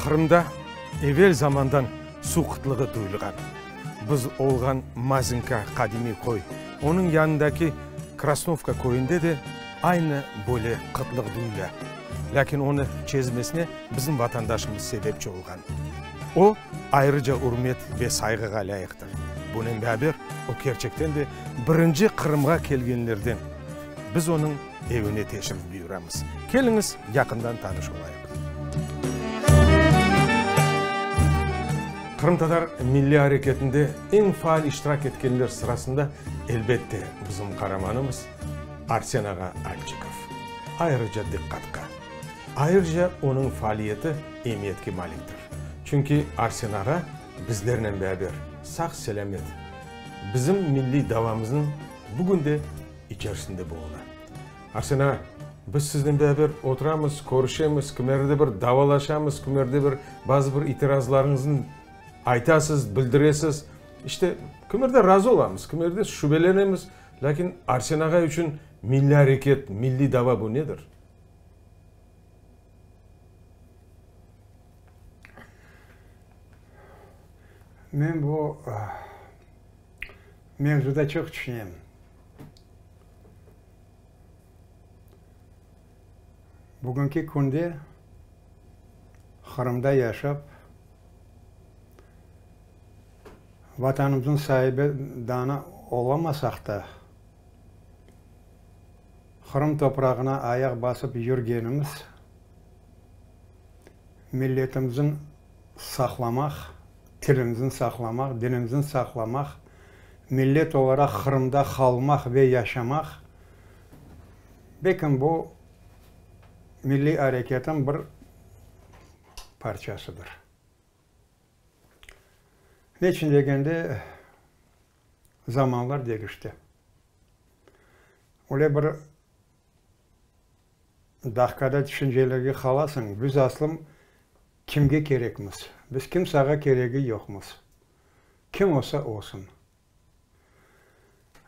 Qırımda evel zamandan suv qıtlığı duyulğan. Biz olğan Mazinka qadimiy köy, onıñ yanındaki Krasnovka köyünde de aynı böyle qıtlıq duyula. Lâkin onı çezmesine bizim vatandaşımız sebepçi olğan. O, ayrıca ürmet ve sayğığa lâyıqtır. Bunen beraber, o kerçekten de birinci Qırımğa kelgenlerden. Biz onıñ evine teşrif buyuramız. Keliñiz, yaqından tanış olayıq. Qırımtatar milliy areketinde eñ faal iştirak etkenler sırasında, elbette, bizim qaramanımız Arsen ağa Alçikov. Ayrıca diqqatqa. Ayrıca onıñ faaliyeti emiyetke maliktir. Çünki Arsen ağa bizlernen beraber sağ-selâmet bizim milliy davamıznıñ bugün de içerisinde buluna. Arsen ağa, biz siznen beraber oturamız, körüşemiz, kimerde bir davalaşamız, kimerde bir bazı bir itirazlarıñıznı aytasız, bildiresiz. İşte, kimerde razı olamız, kimerde şübelenemiz. Lâkin Arsen ağa içün milliy areket, milliy dava bu nedir? Men bu mevzuda çoq tüşünem. Bugünki künde Qırımda yaşap, Vatanımıznıñ saibi dana olamasaq da, Qırım toprağına ayaq basıp yürgenimiz, milletimizni saqlamaq, tilimizni saqlamaq, dinimizni saqlamaq, millet olaraq Qırımda qalmaq ve yaşamaq, belkim bu milliy areketin bir parçasıdır. Neçün degende, zamanlar degişti. Öyle bir daqqada tüşüncelerge qalasıñ, biz aslım kimge kerekmiz? Biz kimsağa keregi yoqmız. Kim olsa olsun.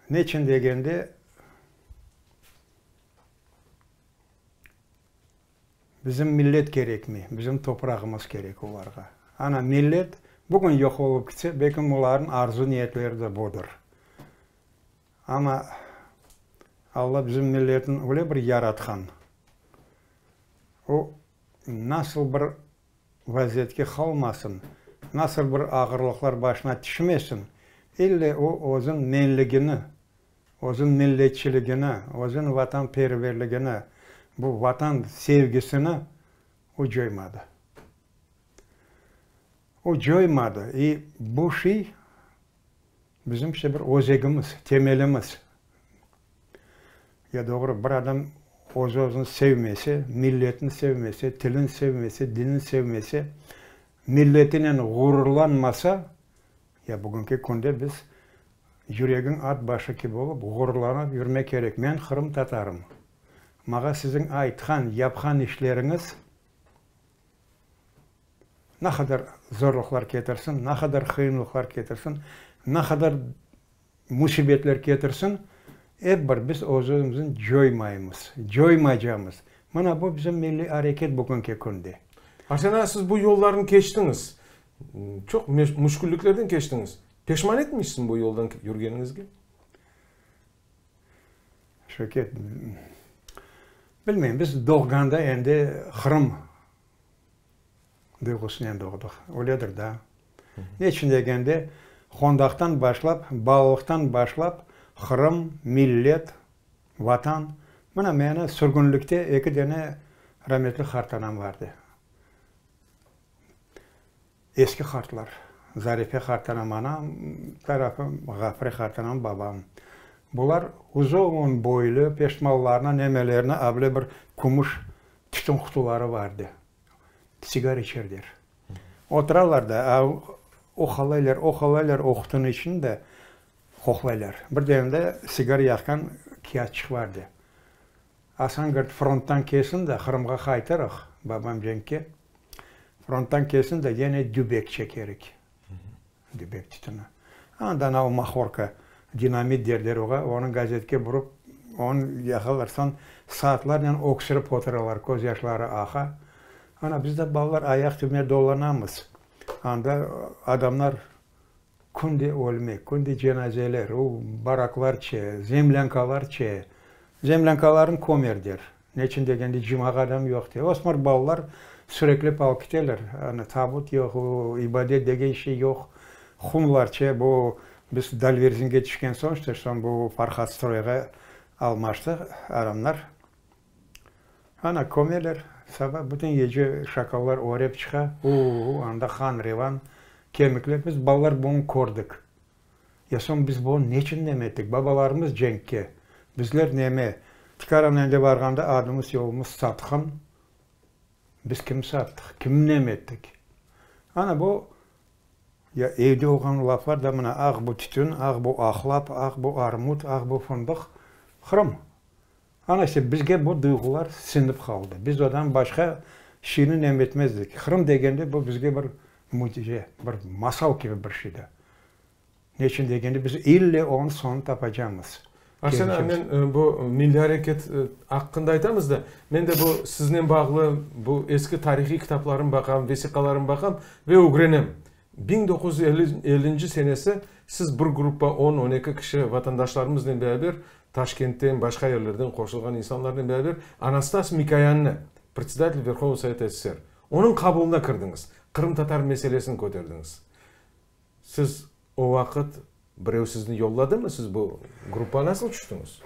Neçün degende, Bizim millet kerekmey, bizim toprağımız kerek olarğa. Ana, millet bugün yoq olıp kitse, belkim olarnıñ arzu-niyetleri de budır. Amma Alla bizim milletni öyle bir yaratqan, o nasıl bir vaziyetke qalmasın, nasıl bir ağırlıqlar başına tüşmesin, ille o özüñ menligini, Özüñ milletçiligini, özüñ vatanperverligini, bu Vatan sevgisini o coymadı. O coymadı. İ bu şey bizim işte bir özegimiz, temelimiz. Ya doğru, bir adam öz-özüni sevmese, milletini sevmese, tilini sevmese, dinini sevmese, milletinen ğururlanmasa, ya bugünki künde biz Yüregiñ at başı kibi olıp, ğururlanıp yürmek kerek. Men qırımtatarım. Mağa siziñ aytqan, yapqan işleriñiz ne qadar zorluqlar ketirsin, ne qadar qıyınlıqlar ketirsin, ne qadar müsibetler ketirsin, ep bir biz öz-özümizni coymaymız, coymaycamız. Mına bu bizim milliy areket bugünki künde. Arsen ağa, siz bu yollarnı keçtiñiz. Çoq müşkülliklerden keçtiñiz. Peşman etmeysiñ bu yoldan yürgeniñizge? Şevket, bilmeyim, biz doğğanda endi Qırım duyğusınen doğdıq. Öyledir da. Ne içün degende, qondaqtan başlap, balalıqtan başlap Qırım, millet, Vatan, mına meni sürgünlikte eki dene rametli qartanam vardı. Eski qartlar, Zarife qartanam anam tarafı, Ğafure qartanam babam. Bular uzun boylu, peşmallarına, nemelerine able bir kümüş tütün qutuları vardı. Sigar içerler. Oturalar da, oqalaylar, oqalaylar o qutunıñ içini de qoqlaylar. Bir demde sigar yaqan kâğıtçıq vardı. Asan gırt fronttan kelsin de, Qırımğa qaytırıq, babam cenkke, fronttan kelsin de, yene dübek çekerik, dübek tütüni. Andan al mahorka, dinamit derler oğa, onı gazetke burıp, onı yaqalar, soñ saatlarnen öksürip oturalar, közyaşları aqa. Ana, biz de balalar ayaq tübüne dolanamız. Anda adamlar künde ölmek, künde cenazeler, o baraklarçe, zemlânkalarçe. Zemlânkalarnı kömerdiler. Neçün degende, cıymağa adam yoq diye. Ösmür balalar süreklep alıp kiteler. Ana, tabut yoq, o ibadet degen şey yoq. Hunlarçe bu biz Dalverzinge tüşken soñ, işte, soñ bu Farhatstroyğa almaştı adamlar. Ana, kömeler, saba bütün gece şakallar örep çıqa, u-u-u, anda qan revan, kemikler, biz balalar bunı kördik. Ya soñ biz bunı neçün neme ettik? Babalarımız cenkke, bizler neme? Tikaran endi barğanda adımız, yolumız satqın, biz kim sattıq, kim neme ettik? Ana, bu, ya evde olğan laflar da mına, ah, bu tütün, ah, bu ahlap, ah, bu armut, ah, bu fındıq, Qırım. Ana işte, bizge bu duyğular siñip qaldı. Biz odan başqa şeyni nem etmezdik. Qırım degende bu bizge bir mücize, bir masal kibi bir şeydi. Neçün degende, biz ille onıñ soñunı tapacamız. Arsen ağa, men bu milliy areket aqqında aytamız da, men de bu siznen bağlı bu eski tarihiy kitaplarnı baqam, vesiqalarnı baqam ve ögrenem. 1950-nci senesi siz bir gruppa on, on eki kişi vatandaşlarımıznen beraber, Taşkentten, başqa yerlerden qoşulğan insanlarnen beraber Anastas Mikoyannı, predsedatel Verhovnogo Soveta SSR, onıñ qabulına kirdiñiz, qırımtatar meselesini köterdiñiz. Siz o vaqıt birev sizni yolladımı, siz bu gruppağa nasıl tüştiñiz?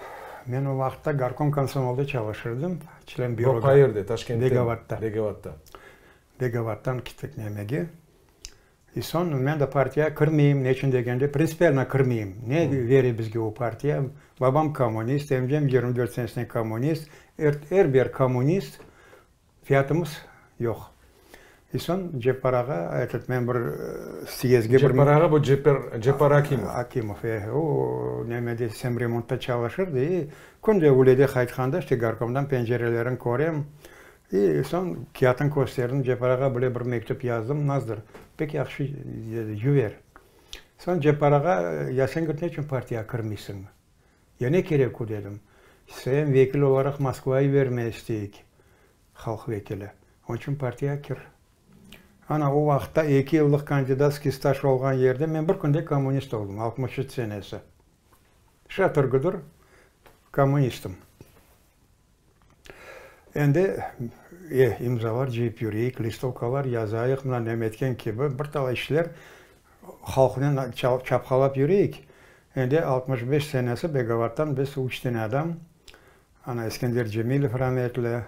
Men o vaqıtta gorkom komsomolda çalışırdım, çlen büroda. Bu qayerde, Taşkentte? Begovatта. Begovatта. Begovattan kettik nemege. I soñ men de partiyağa kirmeyim, neçün degende, printsipialno kirmeyim. Ne bere bizge o partiya? Babam kommunist, emcem 24 senesinen kommunist, er, er bir kommunist, fiyatımız yoq. I soñ Ceppar ağa, etet, men bir syezdge bir. Ceppar ağa bu Cepper, Ceppar Akimov. Akimov, e. O nemede, Semremontta çalışırdı. I künde ülede qaytqanda, işte, gorkomdan pencerelerin körem. I soñ kâğıtını kösterdim, Ceppar ağa, böyle bir mektüp yazdım, nazdır, pek yahşı, dedi, cüber. Soñ Ceppar ağa, ya sen, güt, neçün partiyağa kirmeysiñ? Ya ne kerek o, dedim. Sen vekil olaraq Moskvağa yibermey isteyik, halq vekili. Onıñ içün partiyağa kir. Ana, o vaqıtta eki yıllıq kandidatskiy staj olğan yerde men bir künde kommunist oldım, 63 senesi. Şatır-güdür kommunistim. Endi, e, imzalar cıyıp yürüyik, listovkalar yazayıq, mına nem etken kibi bir talay işler halqnen çapqalap yürüyik. Endi 65 senesi Begovattan biz üç tane adam, ana Eskender Cemilev rametli,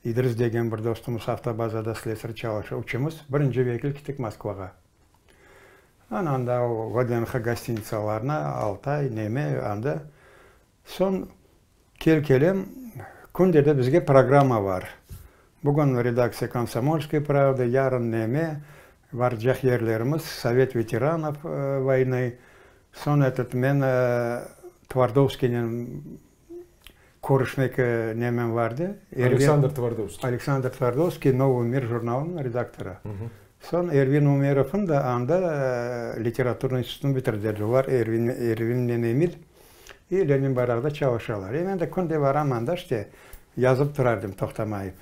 İdris degen bir dostumız avtobazada slesar çalışa, üçümiz birinci vekil kettik Moskvağa. Ana anda o VDNH gostinitsalarına Altay, neme, anda. Soñ kel-kelem, künde de bizge programma bar. Bugün redaktsiya Komsomolskoy pravdı, yarın neme, baracaq yerlerimiz, Sovet veteranov voynı. Soñ etet, men Tvardovskiynen körüşmek nemem vardı. Aleksandr Tvardovskiy. Aleksandr Tvardovskiy, Novıy mir jurnalınıñ redaktorı. Soñ Ervin Umerovnı da anda literatura institutını bitirdiler. Olar Ervin, Ervinnen Emil. İ Lenin bayrağıda çalışalar. E men de künde baram anda, işte, yazıp turardım toqtamayıp.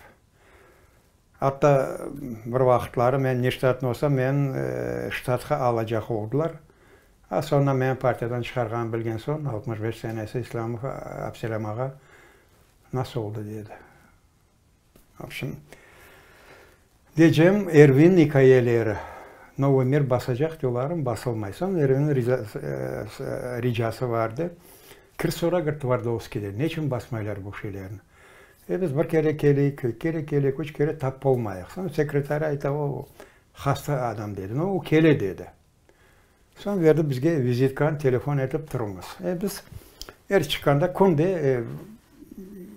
Atta bir vaqıtları men neştatnıy olsam, meni ştatqa alacaq oldılar. A soñra meni partiyadan çıqarğanı bilgen soñ, 65 senesi İslamov Abselâm ağa nasıl oldı dedi. Vobşem, deycem, Ervinniñ ikâyeleri Novıy mir basacaq diyorlarım, basılmay. Soñ Ervinniñ ricası vardı, kir sora, gır, Tvardovskiyden, neçün basmaylar bu şeylerni? E, biz bir kere keleyik, eki kere keleyik, üç kere tap olmayıq. Soñ sekretarı ayta, o, hasta adam, dedi. No, o kele, dedi. Soñ berdi bizge vizitkanı, telefon etip turuñız. E, biz er çıqqanda künde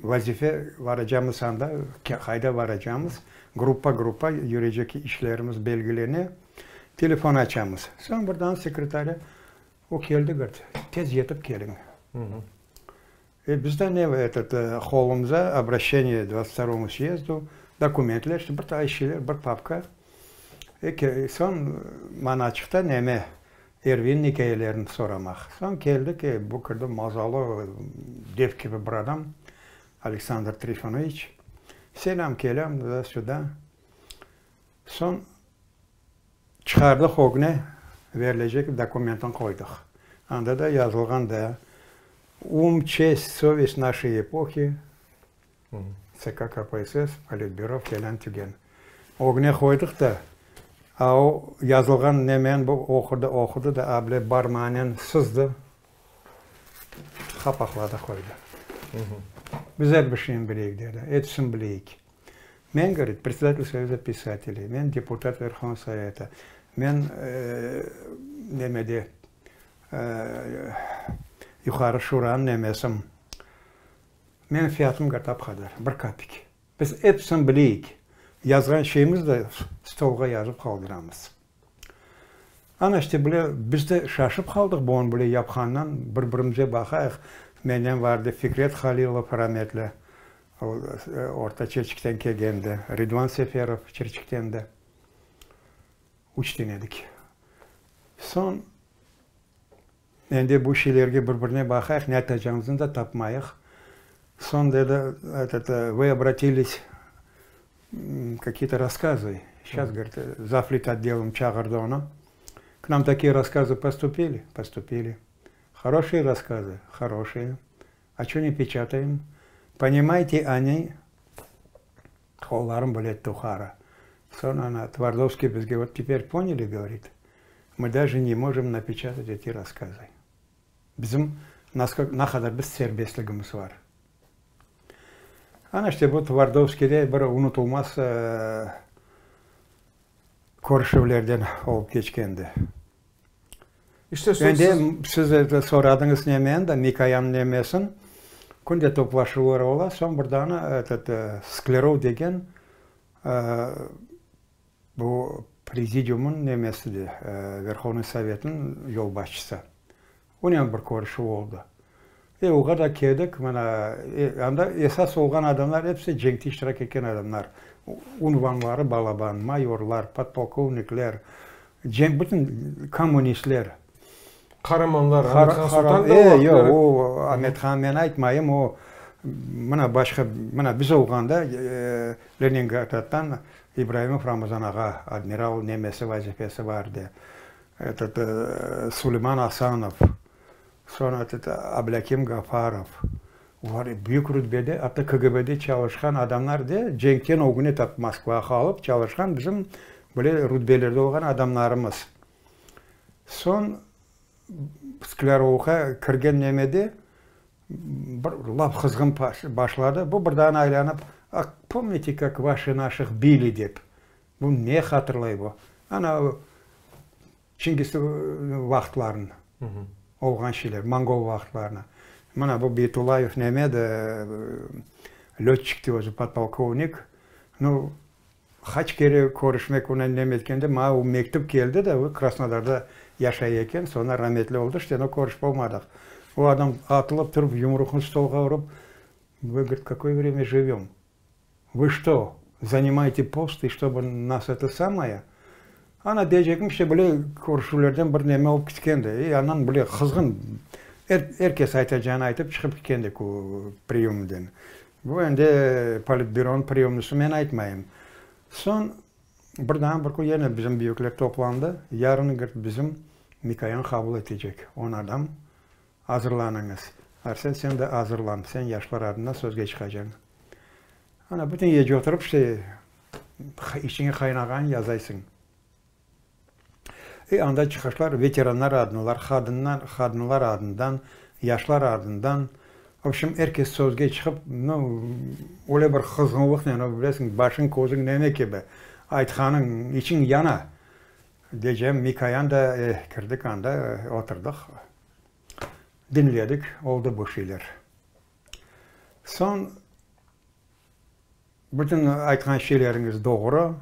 vazife varacamız anda, qayda varacamız, gruppa-gruppa yürecek işlerimiz belgilene, telefon açamız. Soñ birden sekretarı, o keldi, govorit, tez yetip keliñ. E, bizde ne, etot, qolumıza obraşçeniye dvadtsat vtoromu syezdu, dokumentler, işte bir talay şeyler, bir papka. E, soñ manaçıqta neme, Ervinniñ ikâyelerini soramaq. Soñ keldik, e, bu kirdi mazalı, dev kibi bir adam, Aleksandr Trifonoviç. Selâm-kelâm, tuda-süda. Soñ çıqardıq ögüne, verilecek dokumentni qoydıq. Anda da yazılğan da, Um, çest, sovest naşey epohi, TSK KPSS, Politbüro felân tügen. Ögüne qoydıq da, a o yazılğan nemeni bu oqudı, oqudı da, able barmağınen sızdı, qapaqladı, qoydı. Biz er bir şeyni bileyik, dedi, episini bileyik. Men, govorit, predsedatel Soyuza pisateley, men deputat Verhovnogo Soveta, men nemede, Yuqarı Şuranıñ nemesim. Menim fiyatım, govorit, ap qadar, bir kapik. Biz episini bileyik, yazğan şeyimizni de stolğa yazıp qaldıramız. Ana işte bile biz de şaşıp qaldıq bunı bile yapqanından, bir-birimize baqayıq, menden vardı Fikret Halilov rametli, o Orta Çirçikten kelgendi, Ridvan Seferov Çirçiktendi, üçten edik. Soñ endi bu şeylerge bir-birine baqayıq, ne aytacağımıznı da tapmayıq. Soñ dedi, etot, vı obratilis kakiye-to rasskazı, seyças, govorit, zavlitotdelom çağırdı onı, k nam takiye rasskazı postupili? Postupili. Horoşiye rasskazı? Horoşiye. A ço ne peçatayım? Ponimayte, oni qollarım bile tuqarı. Soñ ana Tvardovskiy bizge, vot teper ponyali, govorit, mı daje ne mojım napeçatat eti rasskazı. Bizim ne qadar biz serbestligimiz var. Ana işte bu Tvardovskiyde bir unutılmaz körüşüvlerden olıp keçkendi. İşte Endi siz soradıñız nemeni de, Mikoyan nemesin, künde toplaşuvlar ola, soñ bir dane etot Sklerov degen bu prezidiumnıñ nemesi de, Verhovnıy Sovetniñ yolbaşçısı. Onen bir körüşüv oldı. E, oğa da keldik, mına, anda esas olğan adamlar episi cenkte iştirak etken adamlar. Unvanları balaban, mayorlar, podpolkovnikler, cenk, bütün kommunistler. Qaramanlar, Amethan Sultan da o vaqıtları. Yoq, o, Amethan men aytmayım, o, mına başqa, mına biz olğanda Leningraddan İbraimov Ramazan ağa, admiral nemesi vazifesi bar edi. Etot, Suleyman Asanov, soñ etot, Ablâkim Gafarov, olar büyük rütbede, atta KGB-de çalışqan adamlar de, cenkten ögüne tap Moskvağa qalıp çalışqan bizim böyle rütbelerde olğan adamlarımız. Soñ Sklârovğa kirgen nemede bir laf qızğın başladı, bu birden aylanıp, A pomnite, kak vaşi naşih bili dep. Bu ne hatırlay bu? Ana Çingiz vaqıtlarını olğan şeyler, mongol vaqıtlarını. Mına bu Beytullayev neme edi, lötçik de özü, podpolkovnik. Nu, qaç kere körüşmek onen neme etkende, maña o mektüp keldi de, o Krasnodarda yaşay eken, soñra rametli oldı, işte, no körüşip olmadıq. O adam atılıp turıp, yumruqnı stolğa urıp, Vı, govorit, kakoy vremya jivem? Vı çto, zanimayte posty, çtobı nas eto samoye? Ana, deycegim, işte, böyle körüşüvlerden bir neme olıp ketkendi. E, andan böyle qızğın, er, er kes aytacağını aytıp çıqıp ketkendik o priyomden. Bu endi politbüronıñ priyomnısı, men aytmayım. Soñ, bir daa bir kün yene bizim büyükler toplandı. Yarın, govorit, bizim Mikoyan qabul etecek on adam. Azırlanıñız. Arsen, sen de azırlan, sen yaşlar adından sözge çıqacañ. Ana, bütün gece oturıp, işte, içiñe qaynağanı yazaysıñ. E, anda çıqışlar veteranlar adınlar, qadınlar, qadınlar adından, yaşlar adından. Vobşem, er kes sözge çıqıp, nu, öyle bir qızğınlıqnen, bilesiñ, başıñ közüñ neme kibi, aytqanıñ, içiñ yana. Gecem Mikoyan da kirdik anda, oturdıq, diñledik, oldı bu şeyler. Soñ, bütün aytqan şeyleriñiz doğru,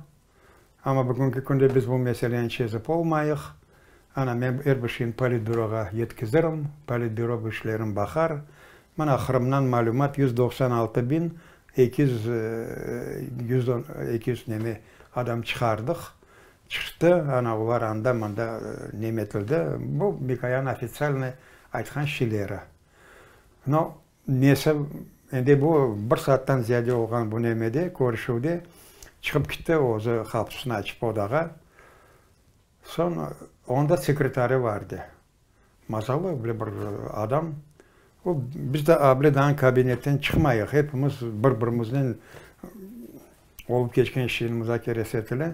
amma bugünki künde biz bu meseleni çezip olmayıq. Ana, men er bir şeyni Politbüroğa yetkizirim, Politbüro bu işlerin baqar. Mına, Qırımdan malümat, 196 200, 200 neme adam çıqardıq. Çıqtı, ana olar anda mında nemetildi. Bu Mikoyan ofitsialnıy aytqan şeyleri. No, nesi, endi bu bir saattan ziyade olğan bu nemede, körüşüvde. Çıqıp kitti, özü qapısını açıp odağa. Soñ onda sekretarı bar edi. Mazalı bile bir adam. O, biz de able daa kabinetten çıqmayıq, hepimiz bir-birimiznen olıp keçken şeyni muzakeresi etile.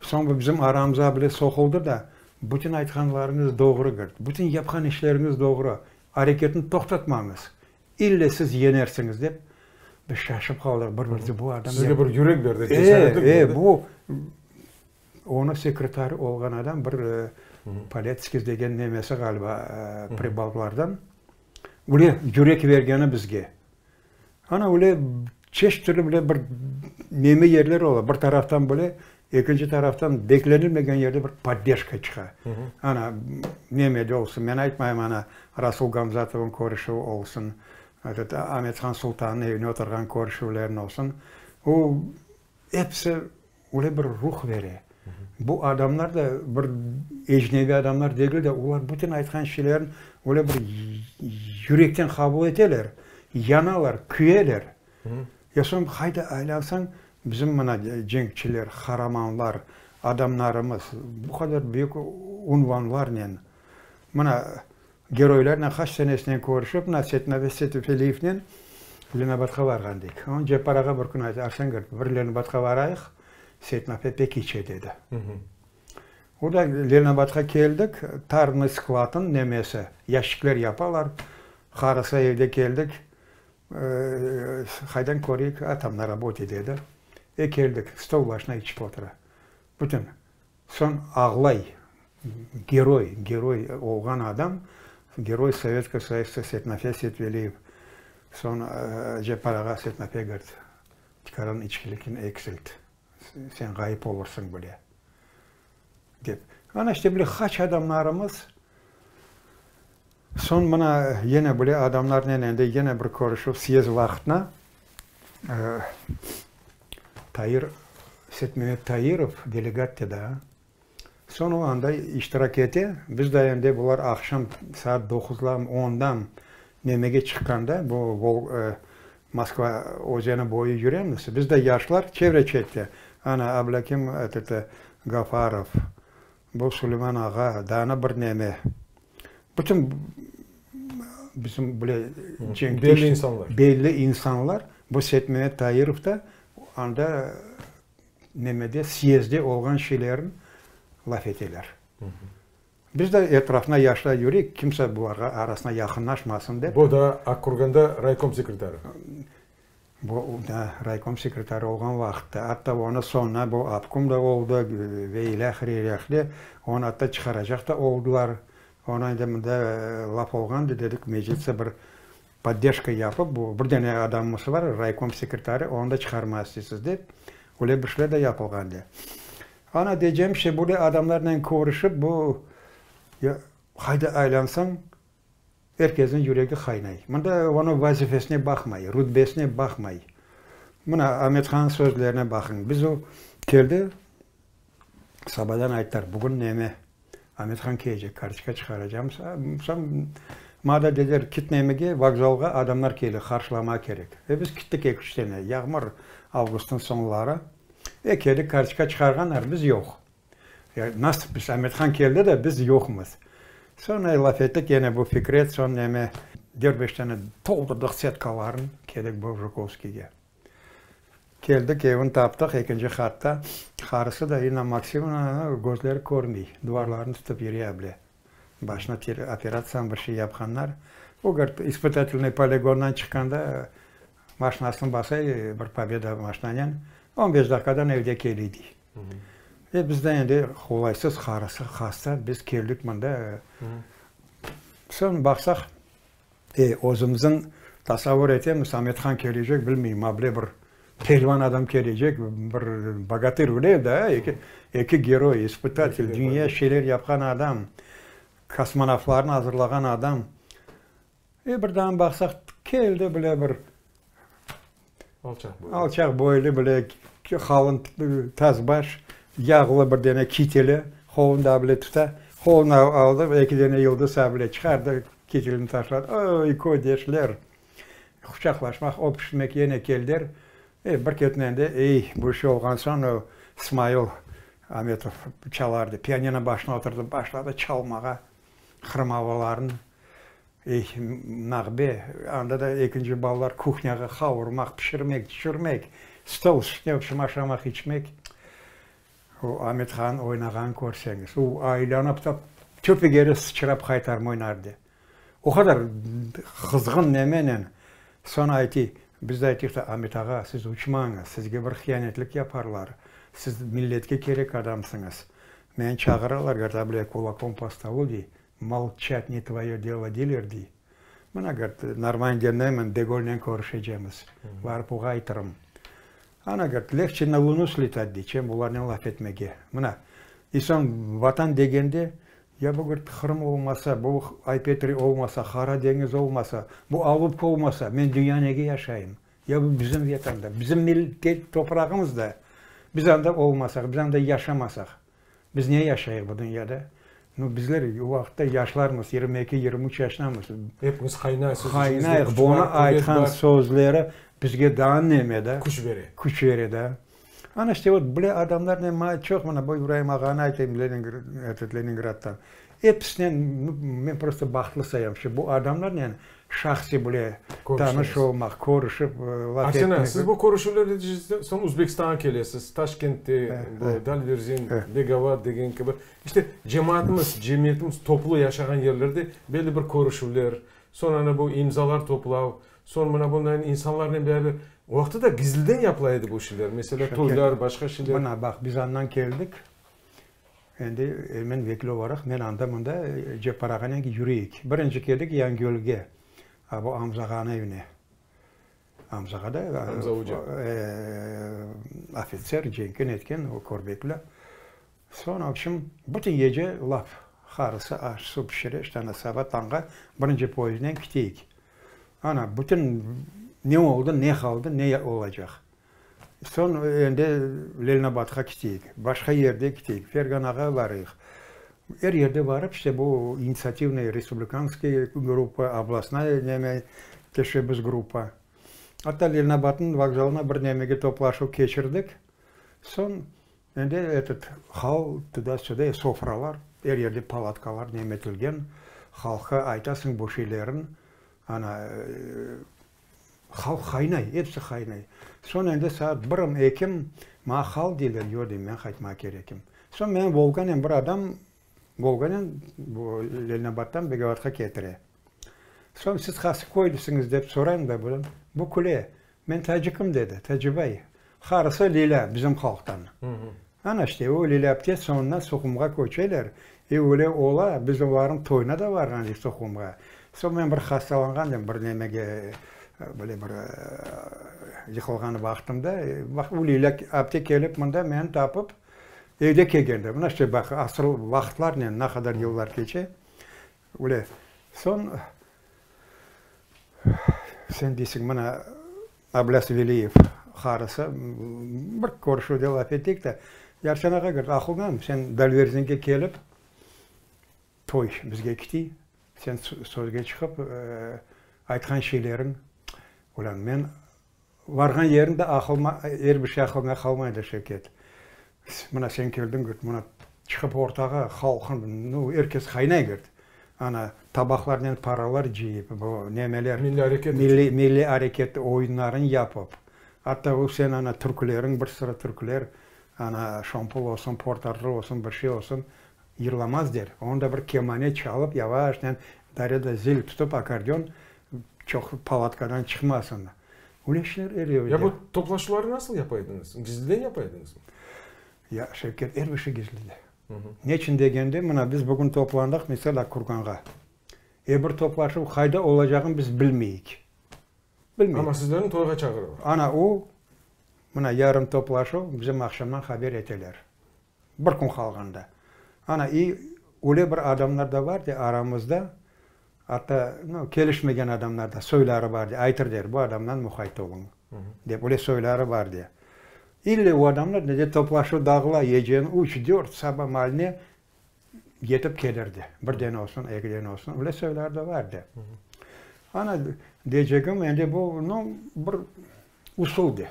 Soñ bu bizim aramıza bile soquldı da, bütün aytqanlarıñız doğru, gırt, bütün yapqan işleriñiz doğru, areketni toqtatmañız, ille siz yenersiñiz, dep, biz şaşıp qaldıq, bir-birimize, bu adam. Sizge bir yürek berdi, cesaretlik berdi. E, bu Onıñ sekretarı olğan adam bir Poletskiy degen nemesi ğaliba pribaltlardan. Öyle yürek vergeni bizge. Ana öyle çeşit türlü bile bir neme yerler ola. Bir taraftan böyle, ekinci taraftan beklenilmegen yerde bir podderjka çıqa. Ana neme de olsun, men aytmayım, ana Rasul Gamzatovnıñ körüşüvi olsun, Amethan Sultannıñ evine oturğan körüşüvlerin olsun. O episi Öyle bir ruh bere. Bu adamlar da bir ecnebiy adamlar degil de, olar bütün aytqan şeylerini öyle bir yürekten qabul eteler, yanalar, küyeler. Ya soñ qayda aylansañ, bizim mına cenkçiler, qaramanlar, adamlarımız bu qadar büyük unvanlarnen, mına Geroylarnen qaç senesinen körüşip, mına Setnaves Seytveliyevnen Lenabadqa varğan deyik. Onıñ Ceppar ağa bir kün ayttı, Arsen, gör, bir Lenabadqa varayıq, Seytnafe pek içe, dedi. O da Lenabadqa keldik, tarnıy skladnıñ nemesi, yaşikler yapalar, qarısı evde keldik, qaydan köreyik, a tam na rabote, dedi. E, keldik, stol başına içip otura. Bütün. Soñ ağlay, geroy, geroy olğan adam, Geroy Sovetskogo Soyuza Setnafe Setveliyev. Soñ Ceppar ağa Setnafe govorit, tikaran içkilikni eksilt, sen ğayıp olursıñ bile, dep. Ana işte bile haç adamlarımız, soñ mına yine bile adamlarnen endi yine bir körüşüv, syezd vaqtına, Tair, Setmemet Tairov delegat edi daa. Soñ o anda iştirak ete. Biz de endi bular aqşam saat doquzdan, ondan nemege çıqqanda, bu Moskva özeni boyu yüremiz. Biz de yaşlar çevre-çette. Ana, Ablâkim etet, Gafarov, bu Suleyman ağa, daa bir neme. Bütün bizim bile cenkte Belli insanlar. Belli insanlar. Bu Setmemet Tairov da anda nemede, syezdde olğan şeylerni laf eteler. Biz de etrafına yaşlar yürüyik, kimse bularğa arasına yaqınlaşmasın dep. Bu da Akkurganda raykom sekretarı. Bu da raykom sekretarı olğan vaqıtta, atta onı soñuna bu obkom da oldı ve ilâhre, ilâhre, onı atta çıqaracaq da oldılar. Onı endi mında laf olğandı, dedik, mecliste bir podderjka yapıp, bu bir dene adamımız var, raykom sekretarı, onı da çıqarmağa isteysiz dep, öyle bir şeyler de yapılğandı. Ana, deycegim şey, böyle adamlarnen körüşip, bu, qayda aylansañ, Er kesniñ yüregi qaynay. Mında onıñ vazifesine baqmay, rutbesine baqmay. Mına, Amet-Han sözlerine baqıñ. Biz o keldi, sabadan ayttılar, bugün neme, Amet-Han kelecek, kartoçka çıqaracamız. Soñ maña da dediler, kit nemege, vokzalğa adamlar kele, qarşılamağa kerek. E biz kittik eki-üç dene, yağmur, avgustnıñ soñları. E keldik, kartoçka çıqarğanlar, biz yoq. Nasıl biz, Amethan keldi de, biz yoqmız. Soñra laf ettik, ene bu Fikret, soñ neme, dört-beş dane toldurdıq setkalarnı, keldik bu Jukovskiyge. Keldik, evini taptıq, ekinci qatta. Qarısı da, İnna Maksimovna, közleri körmey, duvarlarnı tutıp yüre bile. Başına operatsiya bir şey yapqanlar. O, govorit, ispıtatelnıy poligondan çıqqanda maşinasını basa, bir Pobeda maşinanen, on beş daqiqadan evde kele, dey. E, biz de endi qolaysız, qarısı hasta, biz keldik mında. Soñ baqsaq, e, özümizniñ tasavvur etemiz, Amethan kelecek, bilmeyim, able bir pelvan adam kelecek, bir bogatır bile da, eki, eki geroy, ispıtatel, dünya şeyler yapqan adam, kosmonavtlarnı azırlağan adam. E, birden baqsaq, keldi bile bir Alçaq boylu. Alçaq boylu bile, qalın tazbaş, yağlı bir dene kiteli, qolunda bile tuta. Qoluna aldı, eki dene yıldız bile çıqardı, kitelini taşladı. Oy, ködeşler! Quçaqlaşmaq, öpüşmek yene keldiler. E, bir ketmen de, ey, bu şey olğan soñ, o, Smail Ametov çalardı, pianino başına oturdı, başladı çalmağa Qırım avalarını. Ey, nağbe, anda da ekinci balalar kuhnâğa qavurmaq, pişirmek, tüşürmek, stol üstüne, vobşem, aşamaq, içmek. O Amet-Han oynağanı körseñiz, o aylanıp ta töpegeri sıçrap qaytarma oynardı. O qadar qızğın nemenen. Soñ aytı, biz de aytıq da, Amet ağa, siz uçmañız, sizge bir hiyanetlik yaparlar, siz milletke kerek adamsıñız. Meni çağıralar, govorit, a kulakom po stolu dey, molçat ne tvoye delo deyler, dey. Mına, govorit, Normandiyada de Golnen körüşecemiz, barıp oğa aytırım. Ana, govorit, legçe na lunu sletat, dey, çem bularnen laf etmege. Mına, i soñ Vatan degende, Ya bu govorit, Qırım olmasa, bu Ay-Petri olmasa, Qara deñiz olmasa, bu Alupka olmasa, men dünya nege yaşayım? Ya bu bizim Vetan da, bizim millet toprağımız da. Biz anda olmasaq, biz anda yaşamasaq, biz ne yaşayıq bu dünyada? Nu, bizler o vaqıtta yaşlarmız, 22, 23 yaşnamız. Epimiz qaynaysız, Qaynayıq, bunı aytqan sözleri bizge daa neme da? Küç bere. Küç bere da. Ana işte vot bile adamlarnen maña çoq mına bu İbraim ağanı aytayım этот Leningraddan. Episinen men prosto bahtlı sayam, şu bu adamlarnen şahsiy bile tanış olmaq, körüşip laf etmek. Arsene, siz bu körüşüvler neticesinde soñ Özbekistanğa kelesiz, Taşkentte, bu Dalverzin, Begovat degen kibi. İşte cemaatımız, cemiyetimiz toplu yaşağan yerlerde belli bir körüşüvler, soñ ana bu imzalar toplav, Soñ mına bunday insanlarnen beraber, o vaqıtta da gizliden yapıla edi bu şeyler, meselâ, toylar, başqa şeyler. Mına baq, biz andan keldik, endi men vekil olaraq, men anda-mında Ceppar ağanen yürüyik. Birinci keldik Yangiyölge, a bu Amza ağanıñ evine. Amza ağa da Amza oca. Ofitser, cenken etken, o körbekli. Soñ, vobşem, bütün gece laf, qarısı aş-suv pişire, işte ana saba tañğa birinci poyezdnen keteyik. Ana, bütün ne oldı, ne qaldı, ne olacaq. Soñ endi Leninabadqa keteyik, başqa yerde keteyik, Ferganağa barayıq. Er yerde barıp, işte bu initsiativnıy respublikanskiy gruppa, oblastnaya neme teşebbüs gruppa. Atta Leninabadnıñ vokzalına bir nemege toplaşuv keçirdik. Soñ Endi etot hal tuda-süda, sofralar, er yerde palatkalar nemetilgen, halqqa aytasıñ bu şeylerin, ana, halq qaynay, episi qaynay. Soñ endi saat birim, ekim, maña qal deyler, yoq deyim, men qaytmağa kerekim. Soñ meni Volganen bir adam, Volganen bu Leninabaddan Begovatqa ketire. Soñ siz qaysı köylüsiñiz dep sorayım da bundan, bu küle, Men tacikim, dedi, Tacibay. Qarısı Lilâ, bizim halqtan. Ana işte, o Lilâ apte soñundan Suhumğa köçeler. E, öyle ola, biz olarnıñ toyuna da barğan edik Suhumğa. Soñ men bir hastalanğan edim, bir nemege, böyle bir yıqılğan vaqtımda. Baq, o Lilâ apte kelip mında meni tapıp, evde kelgende. Mına işte, baq, asır vaqıtlarnen ne qadar yıllar keçe. Öyle. Soñ sen deysiñ, mına, Ablâs Veliyev qarısı, bir körüşüvde laf ettik de, Yarsan ağa, govorit, aqıldan sen Dalverzinge kelip, toy bizge kiti, sen sözge çıqıp, aytqan şeyleriñ, ulan men Varğan yerinde aqılma, er bir şey aqılıña qalmaydı, Şevket. Mına sen keldiñ, govorit, mına çıqıp ortağa halqın, nu, er kes qaynay, govorit. Ana, tabaqlarnen paralar cıyıp, bu nemeler, Milliy areket içün. Milliy, milliy areket oyunların yapıp. Atta bu sen ana türküleriñ, bir sıra türküler, ana Şompul olsun, Port-Artur olsun, bir şey olsun, yırlamaz der. Onı da bir kemane çalıp, yavaşnen dareda zil tutıp, akkordeon, Çoq palatkadan çıqmasın. Öyle işler er evde. Ya bu toplaşuvları nasıl yapa ediñiz? Gizliden yapa ediñizmi? Ya, Şevket, er bir şey gizlide. Neçün degende, mına biz bugün toplandıq, meselâ, Kurganğa. E bir toplaşuv qayda olacağını biz bilmeyik. Bilmeyik. Amma sizlerni toyğa çağıralar. Ana o, mına yarın toplaşuv, bizim aqşamdan haber eteler. Bir kün qalğanda. Ana, i öyle bir adamlar da var de aramızda, atta, nu, kelişmegen adamlar da soyları var de, aytır der, bu adamdan muqayt oluñ, dep, öyle soyları var de. İlle o adamlar ne de toplaşuv dağıla, geceniñ üç, dört, saba maline yetip kelir de, birden olsun, ekiden olsun, öyle soyları da var de. Ana, deycegim, endi bu, nu, bir usul de.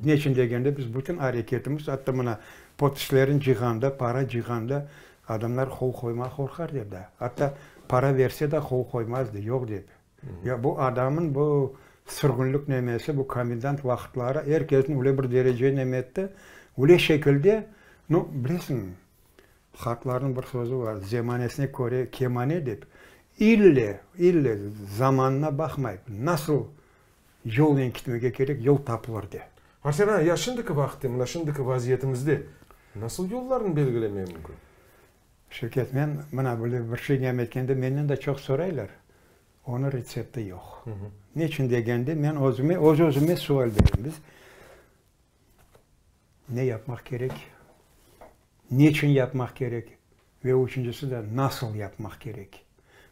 Neçün degende, biz bütün areketimiz, atta mına podpislerin cıyğanda, para cıyğanda, adamlar qol qoymağa qorqar edi. Atta para berse de qol qoymazdı, yoq dep. Ya bu adamın bu sürgünlik nemesi, bu komendant vaqıtları er kesni öyle bir derece neme etti, öyle şekilde, nu, bilesiñ, Qartlarnıñ bir sözü bar, zemanesine köre kemane dep, ille, ille zamanına baqmayıp, nasıl yolnen kitmege kerek, yol tapılır de. Arsen ağa, ya şimdiki vaqıtte, mına şimdiki vaziyetimizde nasıl yollarnı belgilemege mümkün? Şevket, men mına böyle bir şey nem etkende menden de çoq soraylar, onıñ retsepti yoq. Neçün degende, men özüme, öz-özüme sual berem, biz Ne yapmaq kerek, neçün yapmaq kerek ve üçüncisi de nasıl yapmaq kerek.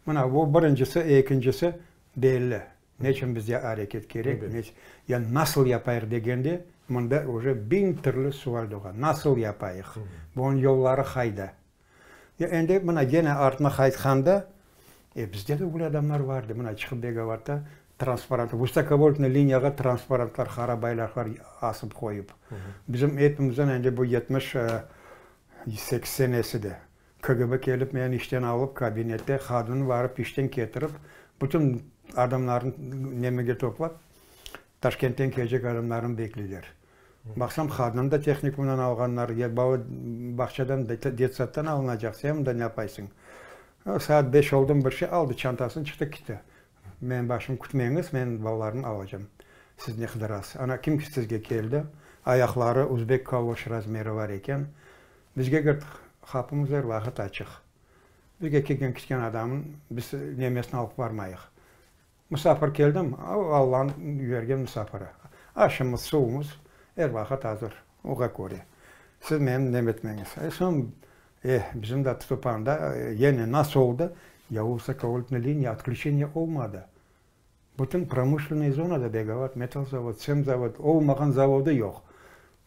Mına bu birincisi, ekincisi belli, neçün bizge areket kerek, ya nasıl yapayıq degende, mında uje biñ türlü sual doğa, nasıl yapayıq, bunıñ yolları qayda? Ya endi mına gene artına qaytqanda, e, bizde de öyle adamlar vardı, mına çıqıp Begovatta transparant, vısokovoltnıy liniyağa transparantlar, qara bayraqlar asıp qoyıp. Bizim epimizden endi bu 78 senesi de KGB kelip meni işten alıp kabinette qadın varıp işten ketirip, bütün adamlarnı nemege toplap, Taşkentten kelecek adamlarnı bekleyler. Baqsam, qadını da tehnikumdan alğanlar, ya bala bağçadan, detsaddan alınacaq, sen mında ne yapaysıñ? Saat beş oldumı bir şey, aldı çantasını, çıqtı, ketti. Menim başım kütmeñiz, men balalarnı alacam. Siz ne qıdırasız? Ana, kim sizge keldi? Ayaqları uzbek kaloş razmeri bar eken. Bizge kirt, qapımız er vaqıt açıq. Bizge kelgen kitken adamnıñ biz nemesini alıp barmayıq. Musafir keldim, o Allanıñ yibergen musafiri. Aşımız, suvumız er vaqıt azır, oğa köre. Siz meni nem etmeñiz. E, soñ, eh, bizim de tutıp anda, yene nasıl oldı, ya vısokovoltnıy liniya otklüçeniye olmadı. Bütün promışlennıy zonada Begovat metal zavod, tsem zavod, olmağan zavodı yoq.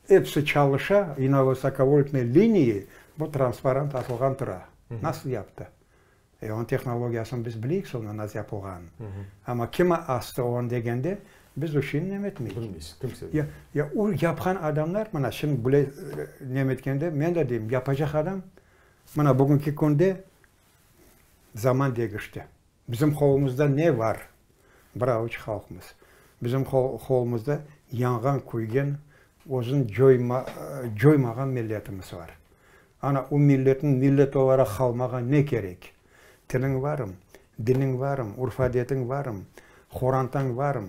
Episi çalışa, i na vısokovoltnıy linii bu transparant asılğan tura. Nasıl yaptı? E, onıñ tehnologiyasını biz bileyik soñra nasıl yapılğanın. Amma kim astı onı degende, biz o şeyni nem etmeyik. Bilmeysiz, kimse bilmey. Ya, ya o yapqan adamlar, mına şimdi bile nem etkende, men de deyim, yapacaq adam, mına bugünki künde zaman degişti. Bizim qolumızda ne bar? Bir avuç halqmız. Bizim qolumızda yanğan, küygen, özüni coyma, coymağan milletimiz bar. Ana, o milletniñ millet olaraq qalmağa ne kerek? Tiliñ varım, diniñ varım, urf-adetiñ varım, qorantañ varım,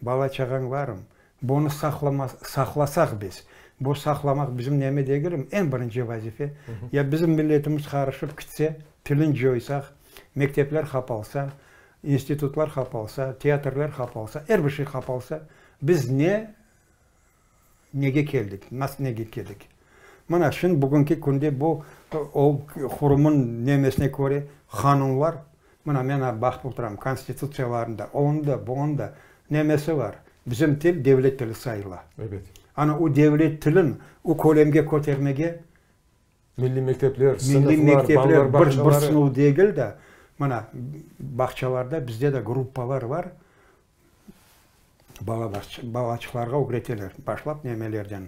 bala-çağañ varım. Bunı saqlama, saqlasaq biz, bu saqlamaq bizim neme degilim, eñ birinci vazife. Ya bizim milletimiz qarışıp kitse, tilin coysaq, mektepler qapalsa, institutlar qapalsa, teatrler qapalsa, er bir şey qapalsa, biz ne Nege keldik? Nasıl nege keldik? Mına şimdi bugünki künde bu o qurumın nemesine köre qanunlar, mına men baqıp oturam, konstitutsiyalarında, onıñ da, bunıñ da nemesi bar. Bizim til devlet tili sayıla. Ebet. Ana o devlet tilin o kölemge kötermege Milliy mektepler, Milliy sınıflar, mektepler balalar bir, bir bağçaları. sınıf degil de, mına bağçalarda bizde de gruppalar bar, Balaçıqlarğa ögreteler, başlap nemelerden.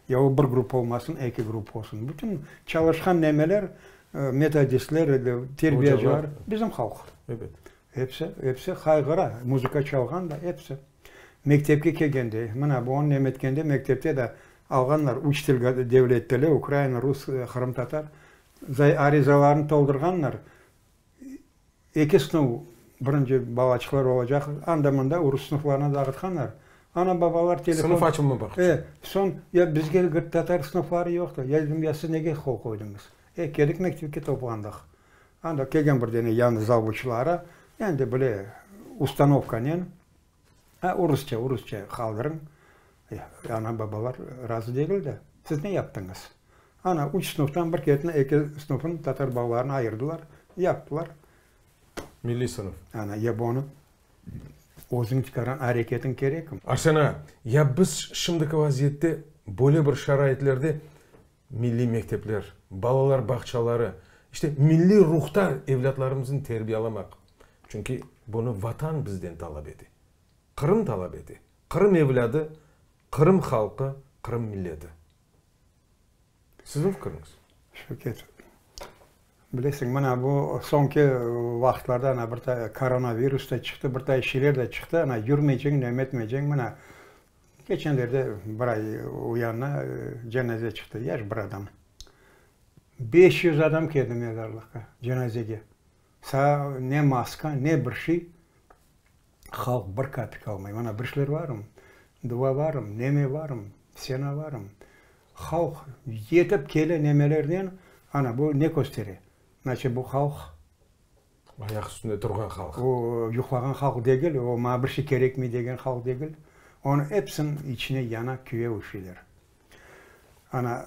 Ya o bir grup olmasın, eki grup olsun. Bütün çalışqan nemeler, metodistler, terbiyacılar, bizim halq. Ebet. Episi, episi qayğıra, muzıka çalğan da, episi. Mektepke kelgende, mına bu onı neme etkende, mektepte de alğanlar üç til, devlet tili, ukrain, rus, qırımtatar, arizalarını toldurğanlar. Eki sınıf, birinci balaçıqlar olacaq, anda-mında urus sınıflarına dağıtqanlar. Ana-babalar telefon... Sınıf açılmamaqçı. E, soñ, ya bizge tatar sınıfları yoqtı. Ya dedim, ya siz nege qol qoydıñız? E, keldik mektepke toplandıq. Anda kelgen bir dene yañı zavuçları, endi bile ustanovkanen, a, urusça, urusça qaldırıñ. E, ana-babalar razı degil de. Siz ne yaptıñız? Ana, üç sınıftan bir ketni eki sınıfın tatar balalarını ayırdılar, yaptılar. Milliy sınıf. Ana, ya bunı özüñ çıqarğan areketiñ kerekmi? Arsen ağa, ya biz şimdiki vaziyette böyle bir şaraitlerde milliy mektepler, balalar bağçaları, işte milliy ruhta evlâtlarımıznı terbiyalamaq, çünki bunı Vatan bizden talap ete, Qırım talap ete, Qırım evlâdı. Qırım halqı, Qırım milleti. Siziñ fikiriñiz? Şevket, bilesiñ, mına bu soñki vaqıtlarda ana bir ta koronavirus da çıqtı, bir tay şeyler de çıqtı, ana yürmeyceñ, neme etmeyceñ, mına keçenlerde bir ay o yanına cenaze çıqtı, yaş bir adam. 500 adam keldi mezarlıqqa, cenazege. Sağa ne maska, ne bir şey, halq bir kapik almay. Mana bir şeyler varım, dua varım, neme varım, sena varım. Halq yetip kele nemelernen, ana bu ne köstere? Значit, bu halq. Ayaq üstünde turğan halq. O, yuqlağan halq degil, o, maña bir şey kerekmey degen halq degil. Onıñ episiniñ içine yana, küye o şeyler. Ana,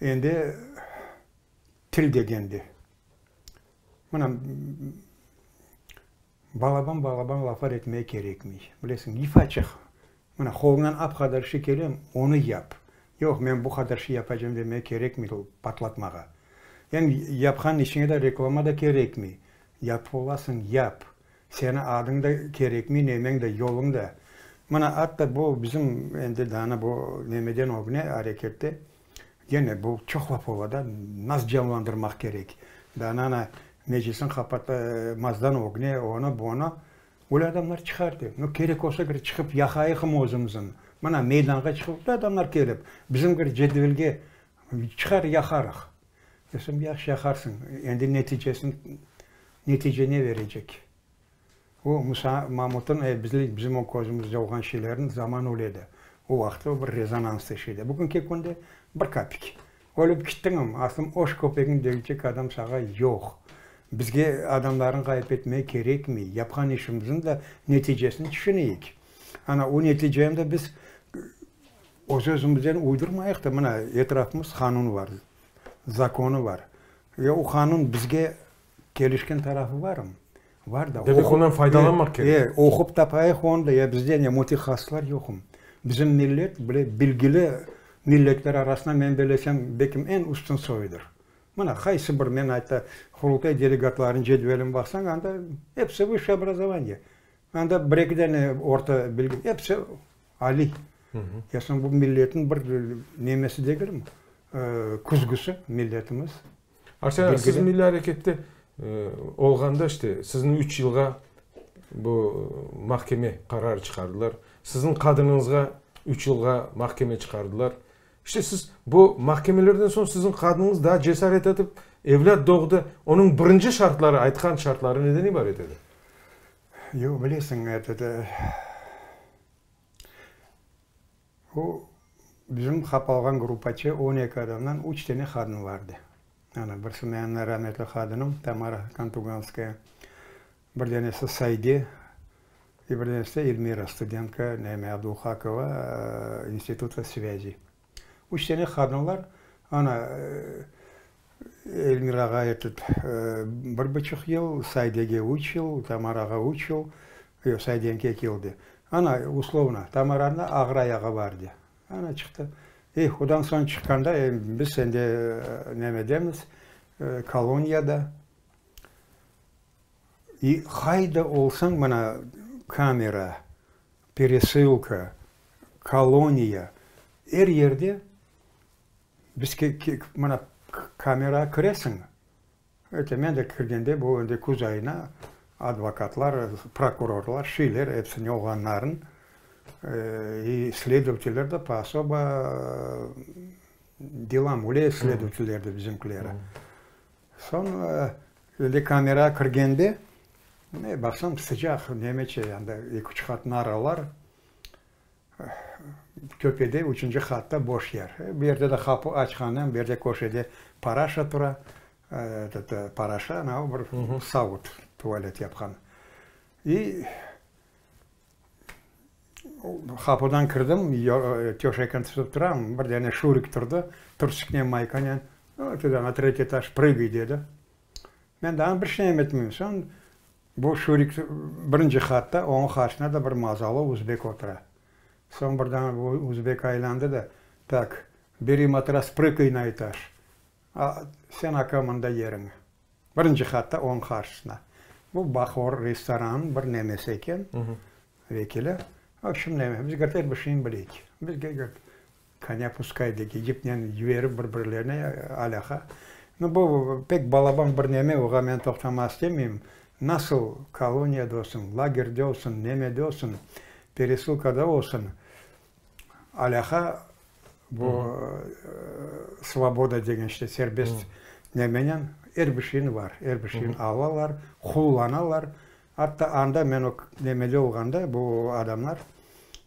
endi til degende. Mına, balaban-balaban laflar etmege kerekmey. Bilesiñ, ifaçıq. Mına, qoluñdan ap qadar şey kele, onı yap. Yoq, men bu qadar şey yapacam demege kerekmey patlatmağa. Em yapqan işiñe de reklama da kerekmey. Yapıp olasıñ, yap. Seni adıñ da kerekmey, nemeñ de, yoluñ da. Mına, atta bu bizim endi daa bu nemeden ögüne arekette Kene bu çoq laf ola da, nasıl canlandırmaq kerek? Daa ana Meclisni qapatmazdan ögne onı, bunı öyle adamlar çıqardı. Nu, kerek olsa, bir çıqıp yaqayıqmı özümizin? Mına, meydanğa çıqıp, öyle adamlar kelip, bizim bir cedvelge çıqar, yaqarıq. Desem, yahşı yaqarsıñ, endi neticesini, netice ne berecek? O, Musa Mamut'ın, e, bizler, bizim o közümizde olğan şeylerniñ zaman öyle edi. O vaqıt o bir rezonanslı şey edi. Bugünki künde bir kapik. Ölip kittiñmi, aslım oş köpegiñ deycek adam sağa yoq. Bizge adamlarnı ğayıp etmege kerekmey. Yapqan işimizniñ de neticesini tüşüneyik. Ana, o neticeni de biz öz-özümizden uydurmayıq da, mına, etrafımız qanun var, zakonı var. Ve o qanun bizge Kelişken tarafı barmı? Var da. Demek, ondan faydalanmaq kerek. E, oqup tapayıq onı da. Ya bizde ne, mütehassıslar yoqmı? Bizim millet, bile, bilgili milletler arasında, men belesem, belkim eñ üstün soyudır. Mına, qaysı bir, men ayta, Qurultay delegatlarınıñ cedvelini baqsañ, anda episi vısşıye obrazovaniye. Anda bir-eki dane orta bilgi, episi aliy. Ya soñ bu milletniñ bir nemesi degilmi? Küzgüsi milletimiz. Arsen ağa, siz milliy arekette olğanda, işte, sizni üç yılğa bu mahkeme qararı çıqardılar. Siziñ qadınıñızğa üç yılğa mahkeme çıqardılar. İşte, siz bu mahkemelerden soñ siziñ qadınıñız daa cesaret etip, evlât doğdı. Onıñ birinci şartları, aytqan şartları neden ibaret edi? Yoq, bilesiñ, etet, O, bizim qapalğan gruppaça 12 adamdan üç tane qadın vardı. Ana, birisi menim rametli qadınım Tamara Kantuganskaya, bir danesi Sayde, i bir danesi de Elmira, studentka, neme, Abdulhakova, instituta svâzi. Üç tane qadınlar, ana, Elmirağa etit, bir buçuq yıl, Saydege üç yıl, Tamarağa üç yıl, yoq, Saydenki eki yıl de. Ana, uslovno, Tamaranıñ da ağır ayağı bar de. Ana, çıqtı. Eh, odan soñ çıqqanda, biz endi nemedemiz, koloniyada. İ qayda olsañ, mına, kamera, peresılka, koloniya, er yerde Biz mına kamerağa kiresiñ, öte men de kirgende bu endi küz ayına advokatlar, prokurorlar, şeyler episi ne olğanların i sledovateller de po osobo delam öyle sledovateller de bizimkileri. Soñ endi kamerağa kirgende baqsam sıcaq nemece anda eki-üç qat naralar. Töpede, üçünci qatta boş yer. Bu yerde de qapı açqandan, bu yerde köşede paraşa tura. Etot, paraşa, ana o bir savut, tualet yapqan. İ qapıdan kirdim, töşekni tutıp turam, bir dane Şurik turdı, trusiknen, maykanen, Tuda na tretiy etaj prıgay, dedi. Men daa bir şey etmeyim. Soñ bu Şurik birinci qatta, onıñ qarşısında da bir mazalı özbek otura. Soñ birden bu özbek aylandı da, Tak, beri matras, prıgay na etaj. A, sen aka mında yeriñ. Birinci qatta, onıñ qarşısına. Bu Bahor restoranınıñ bir nemesi eken, vekili. Vobşem neme, biz, govorit, er bir şeyni bileyik. Bizge, govorit, Konâ puskay degen, yipnen yiberip bir-birlerine alâqa. Nu, bu pek balaban bir neme, oğa men toqtamağa istemeyim. Nasıl koloniyada olsun, lagerde olsun, nemede olsun, peresılkada olsun, alâqa bu svoboda degen işte serbest nemenen er bir şeyin var, er bir şeyin alalar, qullanalar. Atta anda men o nemede olğanda bu adamlar,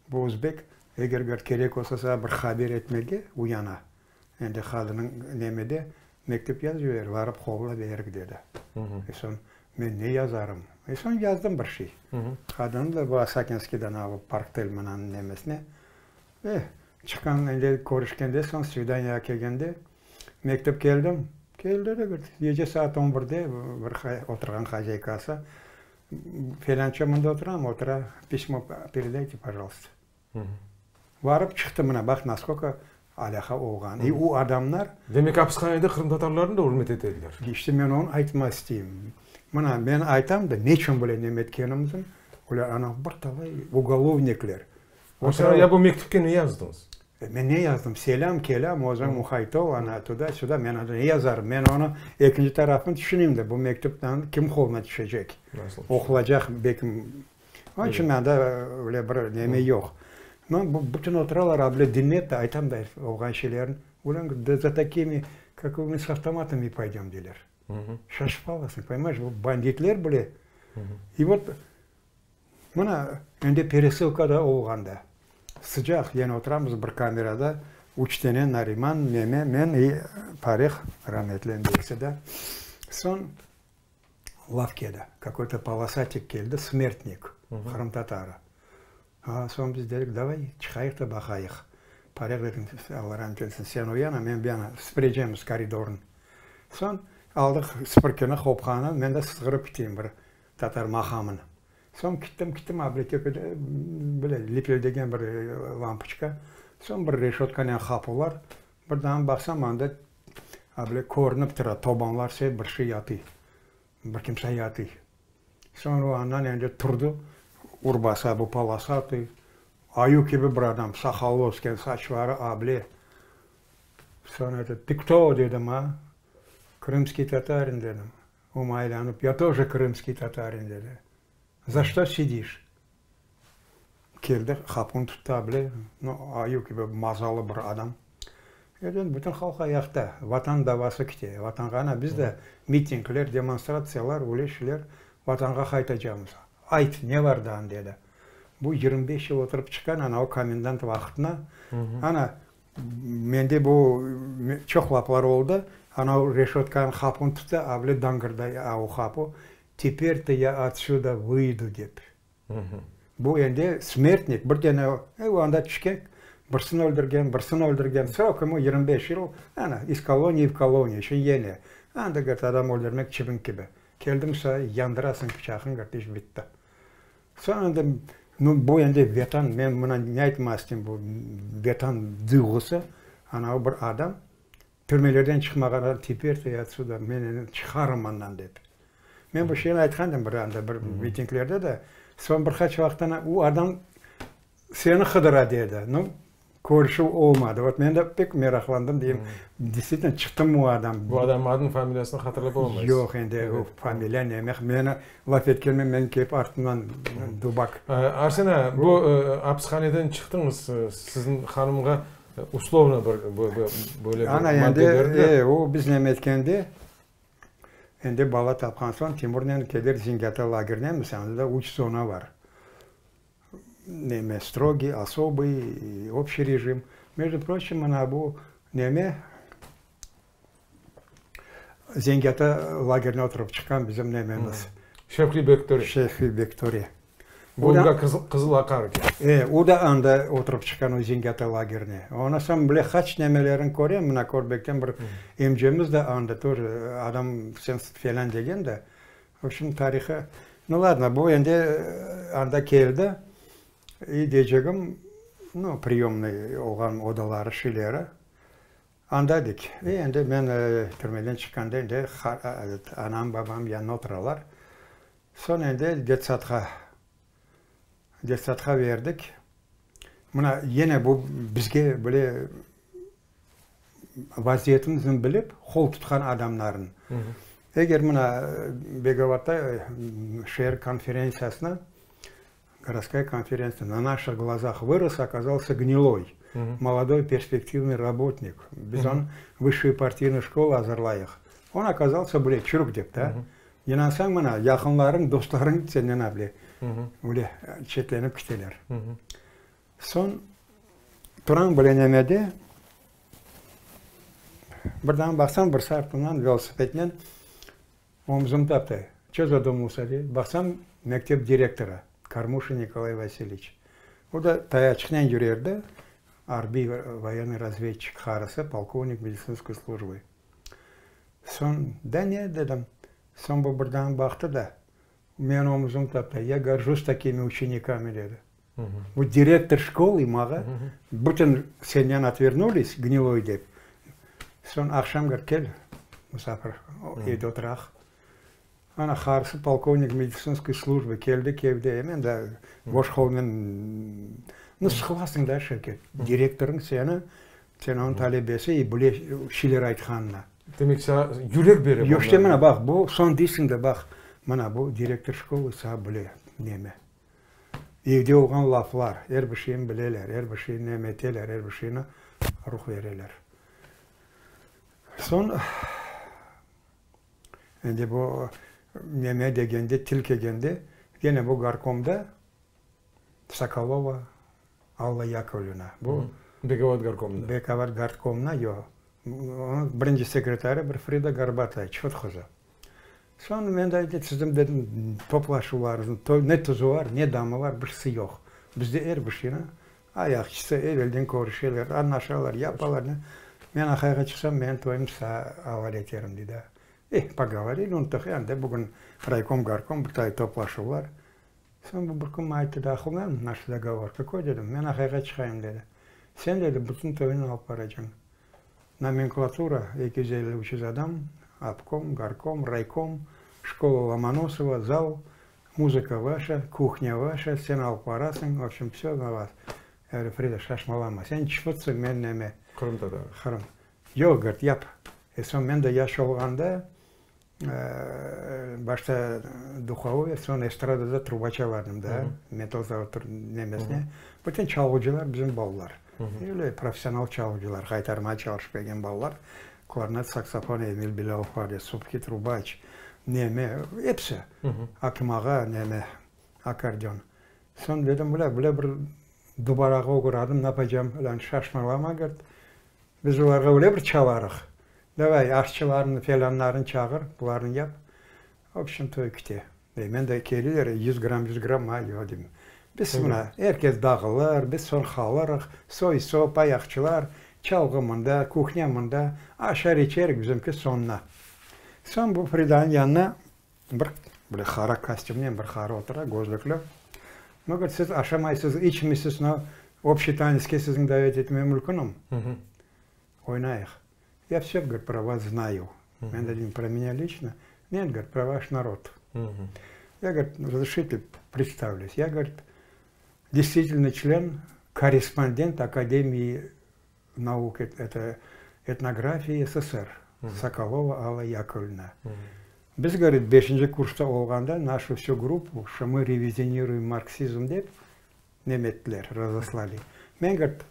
bu özbek, Eger bir kerek olsa saña bir haber etmege, uyana. Endi qadınıñ nemede, mektüp yaz ciber, varıp qoluna berik, dedi. E soñ, men ne yazarım? E soñ yazdım bir şey. Qadını da bu Osakinskiyden alıp Parktel mınanıñ nemesine. Eh, çıqqan, endi körüşkende soñ, svidaniyağa kelgende, mektüp keldim. Keldi de, gece saat on birde bir oturğan hazaykası, Felânça mında oturamı? Otura. Pismo peredayte, pojalsta. Varıp çıqtı, mına baq, naskolko alâqa olğan. İ o adamlar. Demek, apishanede qırımtatarlarnı da ürmet ete ediler. İşte men onı aytma isteyim. Mına, men aytam da, neçün böyle neme etkenimizni, olar ana bir talay ugolovnikler. Otura. Ya bu mektüpke ne yazdıñız? Men ne yazdım? Selâm, kelâm, özüñ muhayt ol, ana, tuda, süda. Men anda ne yazarım? Men onı ekinci tarafını tüşüneyim de, bu mektüp kim qoluna tüşecek? Oqulacaq, belkim. Onıñ içün mende öyle bir neme yoq. No, bu bütün oturalar, a bile diñlep de aytam da olğan şeylerni. Olar da za takimi, kak vı, mı s avtomatami poydem, deyler. Şaşıp qalasıñ, ponimayeş, bu banditler bile. İ vot, mına, endi peresılkada olğanda, sıcaq, yani oturamız bir kamerada, üç tane, Nariman, Meme, men i Parih, rametli endi ekisi de. Soñ. Laf keldi, kakoy-to polosatik keldi, smertnik, qırımtatarı. A, soñ biz dedik, davay, çıqayıq da baqayıq. Pareh dedim, Alla rahmet etsin, sen o yana, men bu yana, süpürecemiz koridornı. Soñ aldıq süpürgeni, hopqanı, men de sızğırıp keteyim bir tatar maqamını. Soñ kittim, kittim, a bile töpede, bile lipildegen bir lampoçka. Soñ bir reşötkanen qapular, Bir daa baqsam, anda a bile körünip tura, tobanlar se bir şey yatıy, bir kimse yatıy. Soñra o andan endi turdı, urbası bu polosatый, ayu kibi bir adam, saqalı ösken, saçları a bile. Soñra ayta, Tı kto? dedim, a? Krımskiy tatarin, dedim. O maylanıp, Ya toje krımskiy tatarin, dedi. Za çto sidiş? Keldi, qapını tuttı able, no, ayuv kibi mazalı bir adam. Erden bütün halq ayaqta, Vatan davası kite, Vatanğa, ana, biz de mitingler, demonstratsiyalar, öyle şeyler, Vatanğa qaytacamız. Ayt, ne bar daa, dedi. Bu 25 yıl oturıp çıqqan, ana, o komendant vaqıtına, ana, mende bu çoq laflar oldı, ana, o reşötkanıñ qapını tuttı, able dañğırday o qapu, Teper-to ya otsüda vıydu dep. Bu endi smertnik, bir dene o anda tüşken, birisini öldürgen, birisini öldürgen, srok emu 25 yıl, ana, iz koloniyi v koloniyu, şimdi yene. Anda, govorit, adam öldürmek çibin kibi. Keldiñ sa, yandırasıñ pıçaqıñ, govorit, iş bitti. Soñ endi, nu, bu endi Vetan, men mına ne aytmağa isteyim, bu Vetan duyğusı, ana o bir adam, Türmelerden çıqmağanlar teper te otsuda, men endi çıqarım andan dep. Men bu şeyni aytqan edim bir anda bir mitinglerde de, soñ bir qaç vaqıttan o adam seni qıdıra dedi. Nu, körüşüv olmadı. Vot men de pek meraqlandım, deyim, deystvitelno çıqtımı o adam. Bu adamnıñ adını, familiyasını hatırlap olamaysız. Yoq, endi o familiya neme, meni laf etkenmen, men kelip artından dubak. Arsen ağa, bu apishaneden çıqtıñız, siziñ hanımğa Uslovno bir böyle bir Ana madde endi, berdiler. e, o biz neme etkende, endi bala tapqan soñ Timurnen kelir Zingata lagerine, misal, anda da üç zona bar. Neme, strogiy, osobıy, obşiy rejim. Mejdu proçim, mına bu neme, Zengata lagerine oturıp çıqqan bizim nememiz. Şevqiy Bektore. Şevqiy Bektore. Volga Qızıl aqar eken. E, o da anda oturıp çıqqan o Zengata lagerine. Ondan soñ bile qaç nemelerini körem, mına Körbekten bir emcemiz de anda тоже adam sen felân degen de. V obşem, tarihı. Nu, ladno, bu endi anda keldi. İ deycegim, nu, priyomnıy olğan odaları, şeyleri. Anda edik. E, endi men türmeden çıqqanda endi anam, babam yanına oturalar. Soñ endi detsadqa, detsadqa berdik. Mına, yine bu bizge böyle vaziyetimizni bilip, qol tutqan adamların. Eger mına Begovatta şeer konferentsiyasına, gorodskaya konferentsiya, na naših glazah vırос, oказался gniloy, molodoy perspektivnıy rabotnik, biz onı vısşuyu partiynuyu şkolu azırlayıq, on oказался böyle çürük dep da. İnansañ mına, yaqınlarıñ, dostlarıñ senden able öyle çetlenip kiteler. Soñ turan böyle nemede, birden baqsam birisi artından velosipednen omzum taptı. Ço zadumался dey. Baqsam, mektep direktorı Karmuşin Nikolay Vasilyeviç. O da tayaçıqnen yürerdi, arbiy, voyennıy razvedçik qarısı, polkovnik meditsinskoy slujbı. Soñ, da ne, dedim. Soñ bu birden baqtı da, menim omuzım taptı, Ya gorjus takimi uçenikami, dedi. Bu direktor şkolı maña, bütün senden otvernulis, gniloy dep. Soñ aqşam govorit, kel, musafir, evde oturaq. Ana, qarısı polkovnik meditsinskoy slujbı keldi kevde, men de boş qolnen, nu, sıqılasıñ da, Şevket, direktorıñ seni Sen onıñ talebesi i bile şeyler aytqanına. Demek saña yürek bere bunlar. Yoq, işte mına baq, bu soñ deysiñ de, baq, mına bu direktor şkolı saña bile nemi. Evde olğan laflar, er bir şeyni bileler, er bir şeyni nemi eteler, er bir şeyni ruh bereler. Soñ, endi bu neme degende, til kelgende, kene bu gorkomda Sokolova Alla Yakovlevna, bu. Bekabad gorkomında. Bekabad gorkomına, yoq. Onıñ birinci sekretarı bir Frida Gorbataya, çfut qızı. Soñ men de ayttım, siziñ dedim, toplaşuvlarıñıznıñ ne tuzu var, ne damı var, bir şeysi yoq. Bizde er bir şeyni ayaqçısı evelden körüşeler, añlaşalar, yapalar. Men aqayğa çıqsam, menim toyum saña avale eterim, dedi. Eh, pogovorili, unuttıq, endi bugün raykom, gorkom bir tay toplaşuvlar. Soñ bu bir kün maña ayttı, Ahılman, naş dogovor kakoy, dedim, men aqayğa çıqayım, dedi. Sen, dedi, bütün toynı alıp baracañ. Nomenklatura, 250, 300 adam, obkom, gorkom, raykom, şkola Lomonosova, zal, muzıka vaşa, kuhnya vaşa, sen alıp barasıñ, v obşem, vsö na vas. Ya говорю, Frida, şaşmalama, sen çfıtsıñ, men neme. Qırımtatar. Qırım. Yoq, govorit, yap. E soñ men de yaş olğanda, Başta duhovoy, soñ estradada truba çalardım da, metalzavod nemesine. Bütün çalğıcılar bizim balalar. Öyle professional çalğıcılar, qaytarmağa çalışıp kelgen balalar. Klarnet, saksofon, Emil Bilâlov bar edi, Subhi trubaç, neme, episi. Akim ağa, neme, akkordeon. Soñ dedim, ula, böyle bir dubarağa oğradım, napacam, ulan şaşmalama, govorit, biz olarğa öyle bir çalarıq. Davay, aşçılarnı, felânlarnı çağır, bularnı yap. V obşem, toy kite. Dey, men de keliler, yüz gramm, yüz gramm, a, yoq, deyim. Biz mına, er kes dağılır, biz soñ qalırıq, soy-sop, ayaqçılar, çalğı mında, kuhnya mında, aşar-içerik, bizimki soñuna. Soñ bu Fridanıñ yanına bir, böyle qara kostümnen bir qarı otura, közlükli. No, govorit, siz aşamaysız, içmeysiz, no, obşiy tanetske siziñ davet etmege mülkünim. Oynayıq. Ya vse, govorit, pro vas znayu. Men dedim, pro menya liçno? Net, govorit, pro vaş narod. Ya, govorit, razrešite, predstavlüs. Ya, govorit, deystvitelnıy çlen, korrespondent Akademii nauk, eto, etnografii SSR, Sokolova Alla Yakovlevna. Biz, govorit, beşinci kursta olğanda naşu vsü gruppu, şo mı revizioнируем marksizm dep, nemettiler, razoslali. Men, govorit,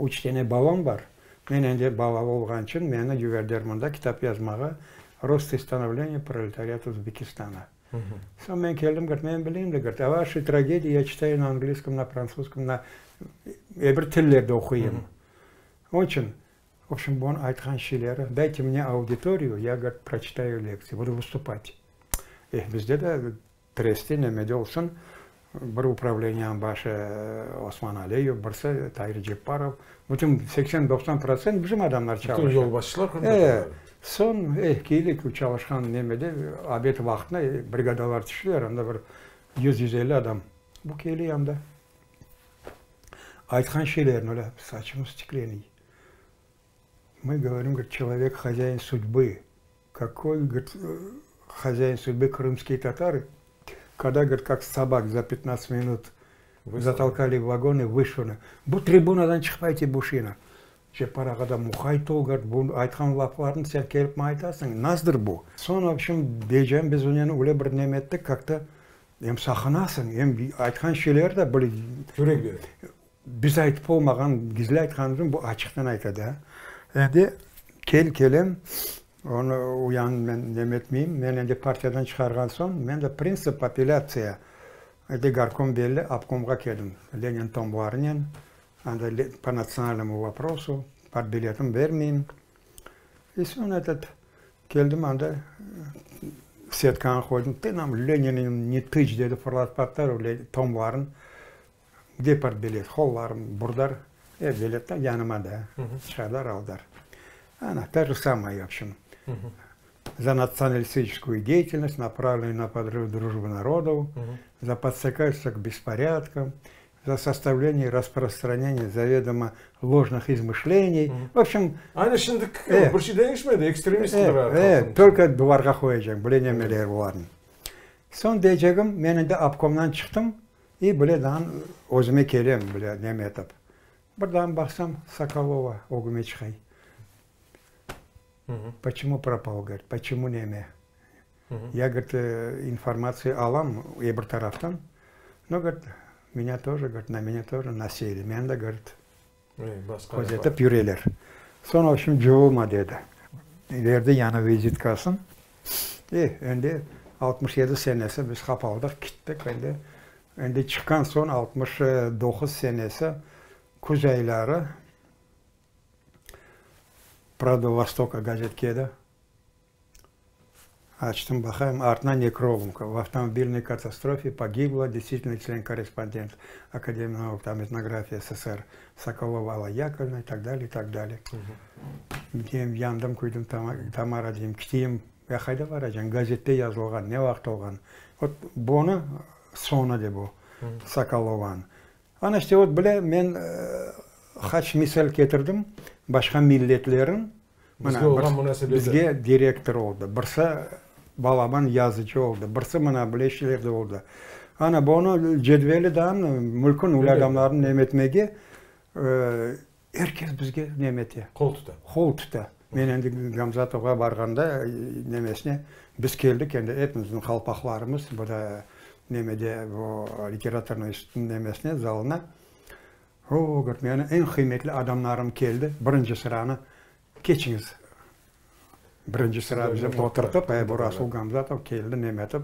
Üç tane balam bar. Men endi balalı olğan içün meni yiberdiler mında kitap yazmağa, Rost i stanovleniye proletariata Uzbekistana. Soñ men keldim, govorit, men bileyim de, govorit, a vaşi tragediyi ya çitayu na angliyskom, na frantsuzskom, na e bir tillerde oquyım. Onıñ içün, v obşem, bunıñ aytqan şeyleri, dayte mne auditoriyu, ya, govorit, proçitayu lektsiyu, budu vıstupat. Eh, bizde de Treste nemede olsun, bir upravleniyanıñ başı Osman Aliyev, birisi Tair Cepparov, bütün seksen, 90 protsent bizim adamlar çalışa. Bütün yolbaşçılar qırımtatarlar. E, soñ, eh, keldik çalışqan nemede, obed vaqtında brigadalar tüştiler, anda bir yüz, 150 adam. Bu kele anda. Aytqan şeylerini öyle saçımız tikleniy. Мы говорим, говорит, человек хозяин судьбы. Какой, говорит, хозяин судьбы крымские татары, когда, говорит, как собак за 15 минут. Zatolkali v vagon i vışvırnuli. Bu tribunadan çıqıp aytı bu şeyni. Ceppar ağa da muqayt ol, govorit, bu aytqan laflarnı sen kelip maña aytasıñ, nasdır bu? Soñ, v obşem, deycegim, biz onen öyle bir neme ettik, kak-to em saqınasıñ, em aytqan şeyleri de böyle. Yürek bere. Biz aytıp olmağan, gizli aytqanımıznı bu açıqtan ayta da. Endi kel kelem, onı uyan men neme etmeyim, men endi partiyadan çıqarğan soñ, men de printsip apellâtsiya, endi gorkom belli, obkomğa keldim, Lenin tomlarınen, anda po natsionalnomu voprosu, partbiletim bermeyim. I soñ etot, keldim anda, setkanı qoydım, tı nam Leninni ne tıç dedi, fırlatıp attılar tomlarını. Gde partbilet, qollarım burdar, e, bilet da yanıma da, çıqarlar aldılar. Ana, ta же самое, в общем. За националистическую деятельность, направленную на подрыв дружбы народов, за подстрекательство к беспорядкам, за составление и распространение заведомо ложных измышлений. В общем... Aynı şimdiki kibi, bir şey deñişmedi, ekstremist qıdırar halqnıñ. Только duvarğa qoyacaq, bile nemeler olarnıñ. Soñ deycegim, men endi obkomdan çıqtım, İ bile daan özüme kelem, bile neme etip. Bir daan baqsam, Sokolova ögüme çıqay. Poçemu propal, govorit, poçemu neme? Ya, govorit, informatsiya alam e bir taraftan, no, govorit, menya тоже, govorit, na menya тоже naseli, meni de, govorit, Közetip yüreler. Soñ, vobşem, cuvulma, dedi. Berdi yañı vizitkasın. E, endi 67 senesi biz qapaldıq, kittik endi. Endi çıqqan soñ, 69 senesi küz ayları Pravda Vostoka gazet keldi. Açtım, baqayım, artına nekrolog, V avtomobilnoy katastrofe pogibla действительный член-корреспондент Akademiya nauk tam etnografiya SSR Sokolova Alla Yakovlevna i tak dalее, i tak dalее. Deyim, yandım, küydim, Tamara, deyim, kiteyim, ya qayda baracañ, gazette yazılğan, ne vaqıt olğan. Vot, bunı soñu de bu, Sokolovanıñ. Ana işte, vot, bile, men qaç misal ketirdim, başqa milletlerin, Bizge olğan munasebeti. Bizge direktor oldı, birisi balaban yazıcı oldı, birisi mına böyle şeylerde oldı. Ana, bunı cedveli daa mümkün öyle adamlarnı neme etmege, er kes bizge neme ete. Qol tuta. Qol tuta. Men endi Gamzatovğa barğanda nemesine, biz keldik endi epimizniñ qalpaqlarımız bu da nemede bu literaturnıy institutınıñ nemesine, zalına. O, govorit, meni eñ qıymetli adamlarım keldi, birinci sıranı keçiñiz. Birinci sıra bizi oturtıp, e, bu Rasul Gamzatov keldi, nemetip,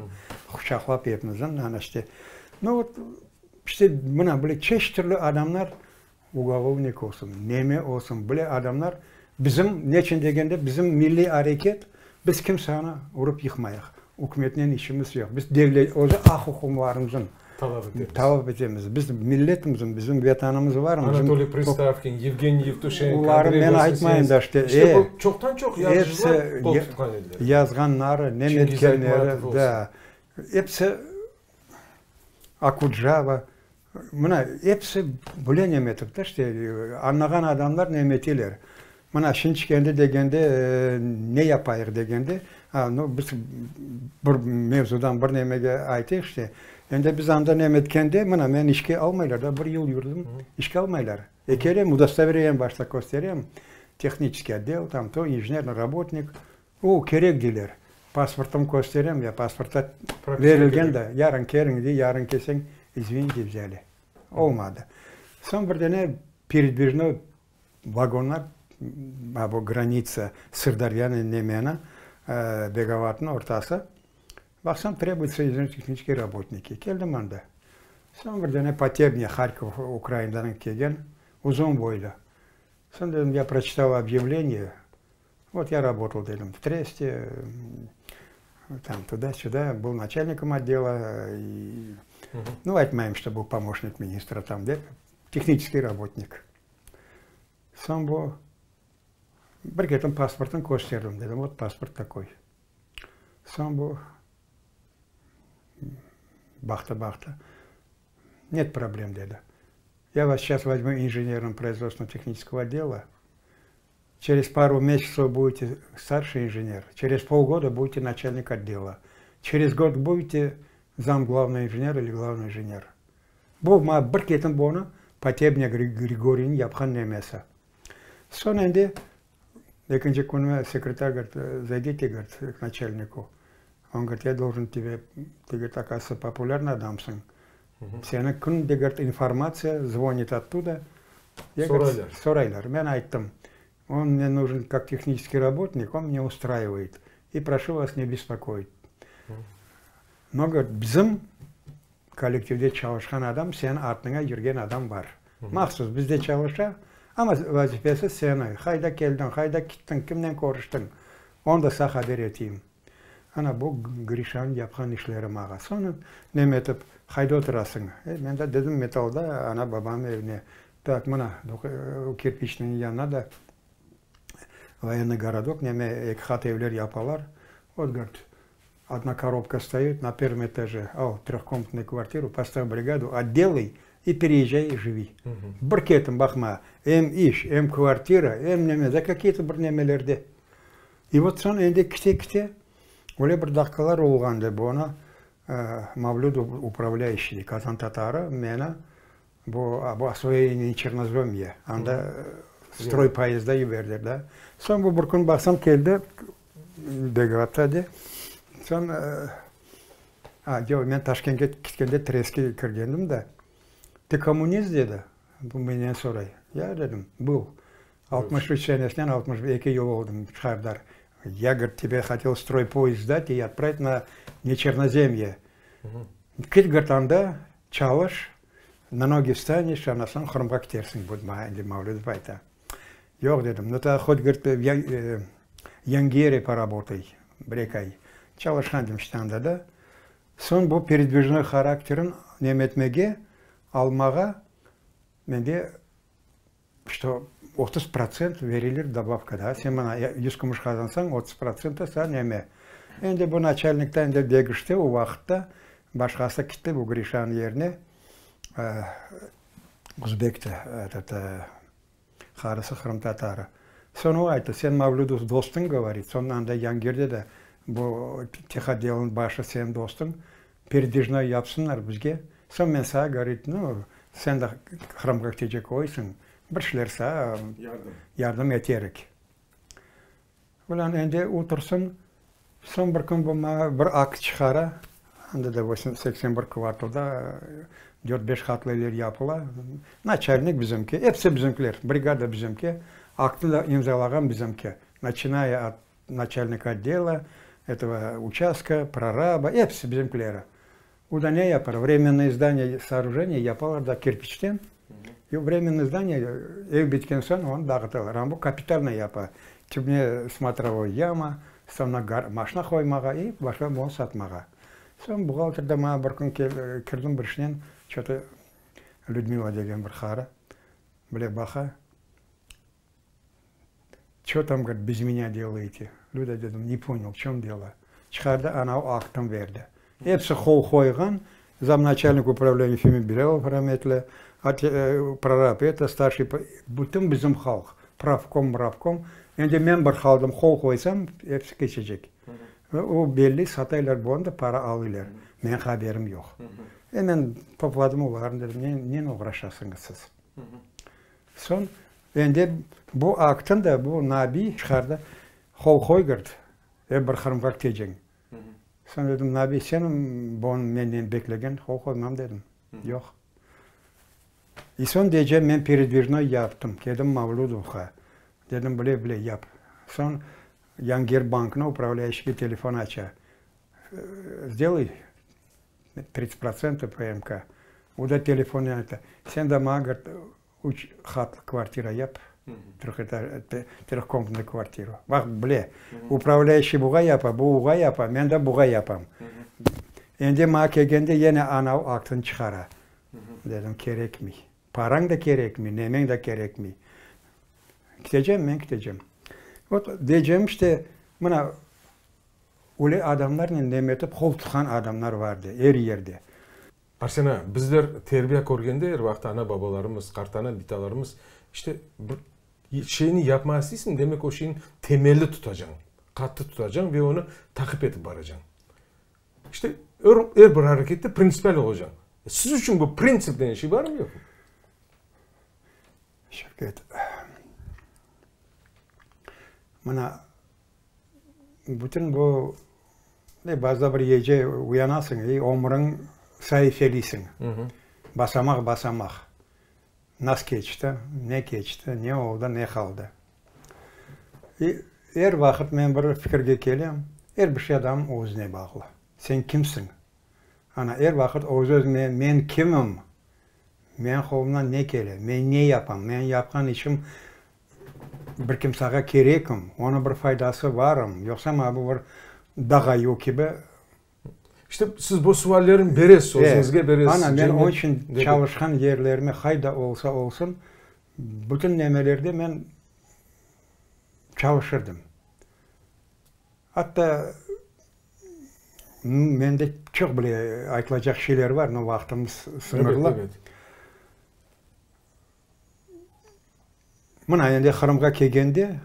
quçaqlap epimizden, ana işte. Nu, vot, işte, mına böyle çeşit türlü adamlar, ugolovnik olsun, neme olsun, böyle adamlar bizim, neçün degende, bizim milliy areket, biz kimseni urıp yıqmayıq, ükümetnen işimiz yoq, biz devlet, özü aq-uquqlarımıznı Talap etemiz. Talap etemiz. Biz milletimizin, bizim Vetanımız var. Anatoliy Pristavkin, Yevgeniy Yevtuşenko, Oları Andrey men aytmayım da, işte. İşte bu çoqtan-çoq yazıcılar qol tutqan ediler. Yazğanları, nem etkenleri, da. Episi Okucava, mına, episi bile nem etip da, işte, añlağan adamlar nem eteler. Mına, şimdiki endi degende, ne yapayıq degende, a, nu, biz bir mevzudan bir nemege aytayıq işte. Endi biz anda neme etkende, mına, meni işke almaylar da, bir yıl yürdim, işke almaylar. E, kelem, udostovereniye başta kösterem, tehniçeskiy otdel, tam to, injenerniy rabotnik, o, kerek deyler. Pasportımı kösterem, ya pasportta berilgen da, yarın keliñ dey, yarın kelseñ, izvinite, vzâli. Olmadı. Soñ bir dene peredvijnoy Vagonlar, a bu granitsa, Sırdaryanıñ nemeni, Begovatnıñ ortası. Baqsam, trebuyutsa injener-tehniçeskiy rabotniki. Keldim anda. Soñ bir dene Potebnya, Harkov, Ukrainadan kelgen, uzun boylu. Soñ dedim, ya proçital obyavleniye, vot ya rabotal, dedim, v treste, tam tuda-süda, byl načalnikom otdela, i, nu, aytmayım, çto byl pomoşnik ministra tam dep, tehniçeskiy rabotnik. Soñ bu, bir ketim pasportını kösterdim, dedim, vot pasport takoy. Soñ bu, baqtı, baqtı, net problem, dedi. Ya vas seyças vozmu injenerom proizvodstvenno-tehniçeskogo otdela, çerez paru mesyatsov budete starşiy injener, çerez polgoda budete načalnik otdela, çerez god budete zam glavnogo injenera ili glavnoy injener. Bu maña bir ketim bunı Potebnya Grigoriyniñ yapqan nemesi. Soñ endi ekinci künü sekretar govorit, zaydite, govorit, k načalniku. On govorit, ya doljen tebe, tı, govorit, okazıvıtsya, populârnıy adamsıñ. Seni künde, govorit, informatsiya zvonit ottuda. Soraylar. Soraylar. Men ayttım, on mne нужен kak tehniçeskiy rabotnik, on mne ustraivaet. I proşu vas ne bespokoit. No, govorit, bizim kollektivde çalışqan adam, seniñ artıña yürgen adam bar. Mahsus bizde çalışa, amma vazifesi seni, qayda keldiñ, qayda kittiñ, kimnen körüştiñ, onı da saña haber eteyim. Ana, bu Grişanıñ yapqan işleri maña. Soñra neme etip, qayda oturasıñ? E, men de dedim, Metalda, ana-babam evine. Tak, mına, Kirpiçniñ yanına da voyennıy gorodok, neme, eki qat evler yapalar. Vot, govorit, odna korobka stoit na pervom etaje, al trehkomnatnıy kvartiru, postav brigadu, otdelay i pereezzjay i jivi. Bir ketim, baqma, em iş, em kvartira, em neme, za kakiye-to bir nemelerde. I vot soñ endi kite-kite, öyle bir daqqalar olğandı, bunı Mavlüdov upravlâyuşiy, Qazan tatarı, meni bu osvoyeniye çernozemye, anda stroypoyezdda yiberdi da. Soñ bu bir kün baqsam keldi, Begvatda de. Soñ, a, yoq, men Taşkentke ketkende trestke kirgendim da. Tı kommunist? dedi. Bu menden soray. Ya, dedim, bıl. 63 senesinen 62 yıl oldım çıqardılar. Ya, govorit, tebe hotel stroypoezd dati i otpravit na neçernozemye. Kit, govorit, anda çalış, na nogi vstaneş, andan soñ Qırımğa kitersiñ, bu maña endi Mavlüdov ayta. Yoq, dedim, nu ta hot, govorit, v Yangiyere porabotay bir eki ay. Çalışqan edim işte anda da. Soñ bu peredvijnoy harakterin nemetmege, almağa mende Çto 30 protsent verilir dobavka da, sen mına yüz kümüş qazansañ, 30 protsenti saña neme. Endi bu naçalnik da endi degişti o vaqıtta, başqası kitti bu Grişanıñ yerine, uzbekti, etot, qarısı qırımtatarı. Soñ o ayttı, sen Mavlüdov dostıñ, govorit, soñ anda Yangirde de bu tehotdelniñ başı seniñ dostıñ, Peredvijnoy yapsınlar bizge, soñ men saña, govorit, nu, sen de Qırımğa ketecek oysıñ, bir şeyler saña yardım eterik. Ulan endi otursın, soñ bir kün bu maña bir akt çıqara, anda da 81 kvartalda dört-beş qatlı evler yapıla, naçalnik bizimki, episi bizimkiler, brigada bizimki, aktnı da imzalağan bizimki, načinaya ot Naçalnik otdela, etogo uçastka, proraba, episi bizimkileri. O da ne yapar, vremennoye zdaniye, soorujeniye yapalar da kirpiçten, i vremennoye zdaniye, ev bitken soñ onı dağıtalar. Amma bu kapitalno yapa, tübüne smotrovoy yama, soñra maşna qoymağa i başqa bunı satmağa. Soñ buhgalter da maña bir kün kirdim bir işnen, ço-to Lüdmila degen bir qarı, bile baqa. Ço tam, govorit, bez menya delayete? Lüda, dedim, ne ponyal, v çöm delo? Çıqardı, anavı aktın berdi. Episi qol qoyğan, zamnaçalnik upravleniya Femi Bilâlov rametli, prorab eto, starşiy, bütün bizim halq, pravkom, mravkom. Endi men bir qaldım, qol qoysam, episi keçecek. O belli, sataylar bunı da, para alıylar. Menim haberim yoq. E, men topladım olarnı, dedim, nenen oğraşasıñız siz? Soñ, endi bu aktın da bu Nabi çıqardı, qol qoy, govorit, e bir Qırımğa keteceñ. Soñ dedim, Nabi, sen bunı menden beklegen, qol qoymam dedim. Yoq. I soñ deycem, men peredvijnoy yaptım, keldim Mavludovğa, dedim, bile, bile yap. Soñ Yangir banknıñ upravlâyuşiy telefon aça, sdelay tridtsât protsentov PMK. O da telefonnen ayta, sen de maña, govorit, üç qatlı kvartira yap, trehkomnatnıy kvartiru. Baq, bile, upravlâyuşiy buğa yapa, bu uğa yapa, men de buğa yapam. Endi maña kelgende yene anavı aktını çıqara. Dedim, kerekmey. Parañ da kerekmey, nemeñ de kerekmey. Ketecem, men ketecem. Vot, deycegim işte, mına, Öyle adamlarnen nemetip qol tutqan adamlar vardı er yerde. Arsen ağa, bizler terbiye körgende er vaqıt ana-babalarımız, qartana, bitalarımız, işte, bir şeyni yapmağa isteysiñ, demek o şeyni temelli tutacañ, qattı tutacañ ve onı taqip etip baracañ. İşte, er bir arekette printsipial olacañ. Siz içün bu printsip degen şey barmı, yoqmı? Şevket, mına, bütün bu, bazıda bir gece uyanasıñ, i ömüriñ saifeliysiñ, basamaq-basamaq. Nas keçti, ne keçti, ne oldı, ne qaldı. I er vaqıt men bir fikirge kelem, er bir şey adam özüne bağlı. Sen kimsiñ? Ana, er vaqıt öz-özüme men kimim? Menim qolumdan ne kele? Men ne yapam? Menim yapqan işim bir kimsağa kerekim? Onıñ bir faydası barım? Yoqsa ma bu bir dağ ayuv kibi İşte, siz bu suallerni beresiz, özüñizge beresiz. Ana, men onıñ içün çalışqan yerlerime qayda olsa olsun, bütün nemelerde men çalışırdım. Atta mende çoq bile aytılacaq şeyler bar, no vaqtımız sıñırlı. Evet, evet. Mına, endi Qırımğa kelgende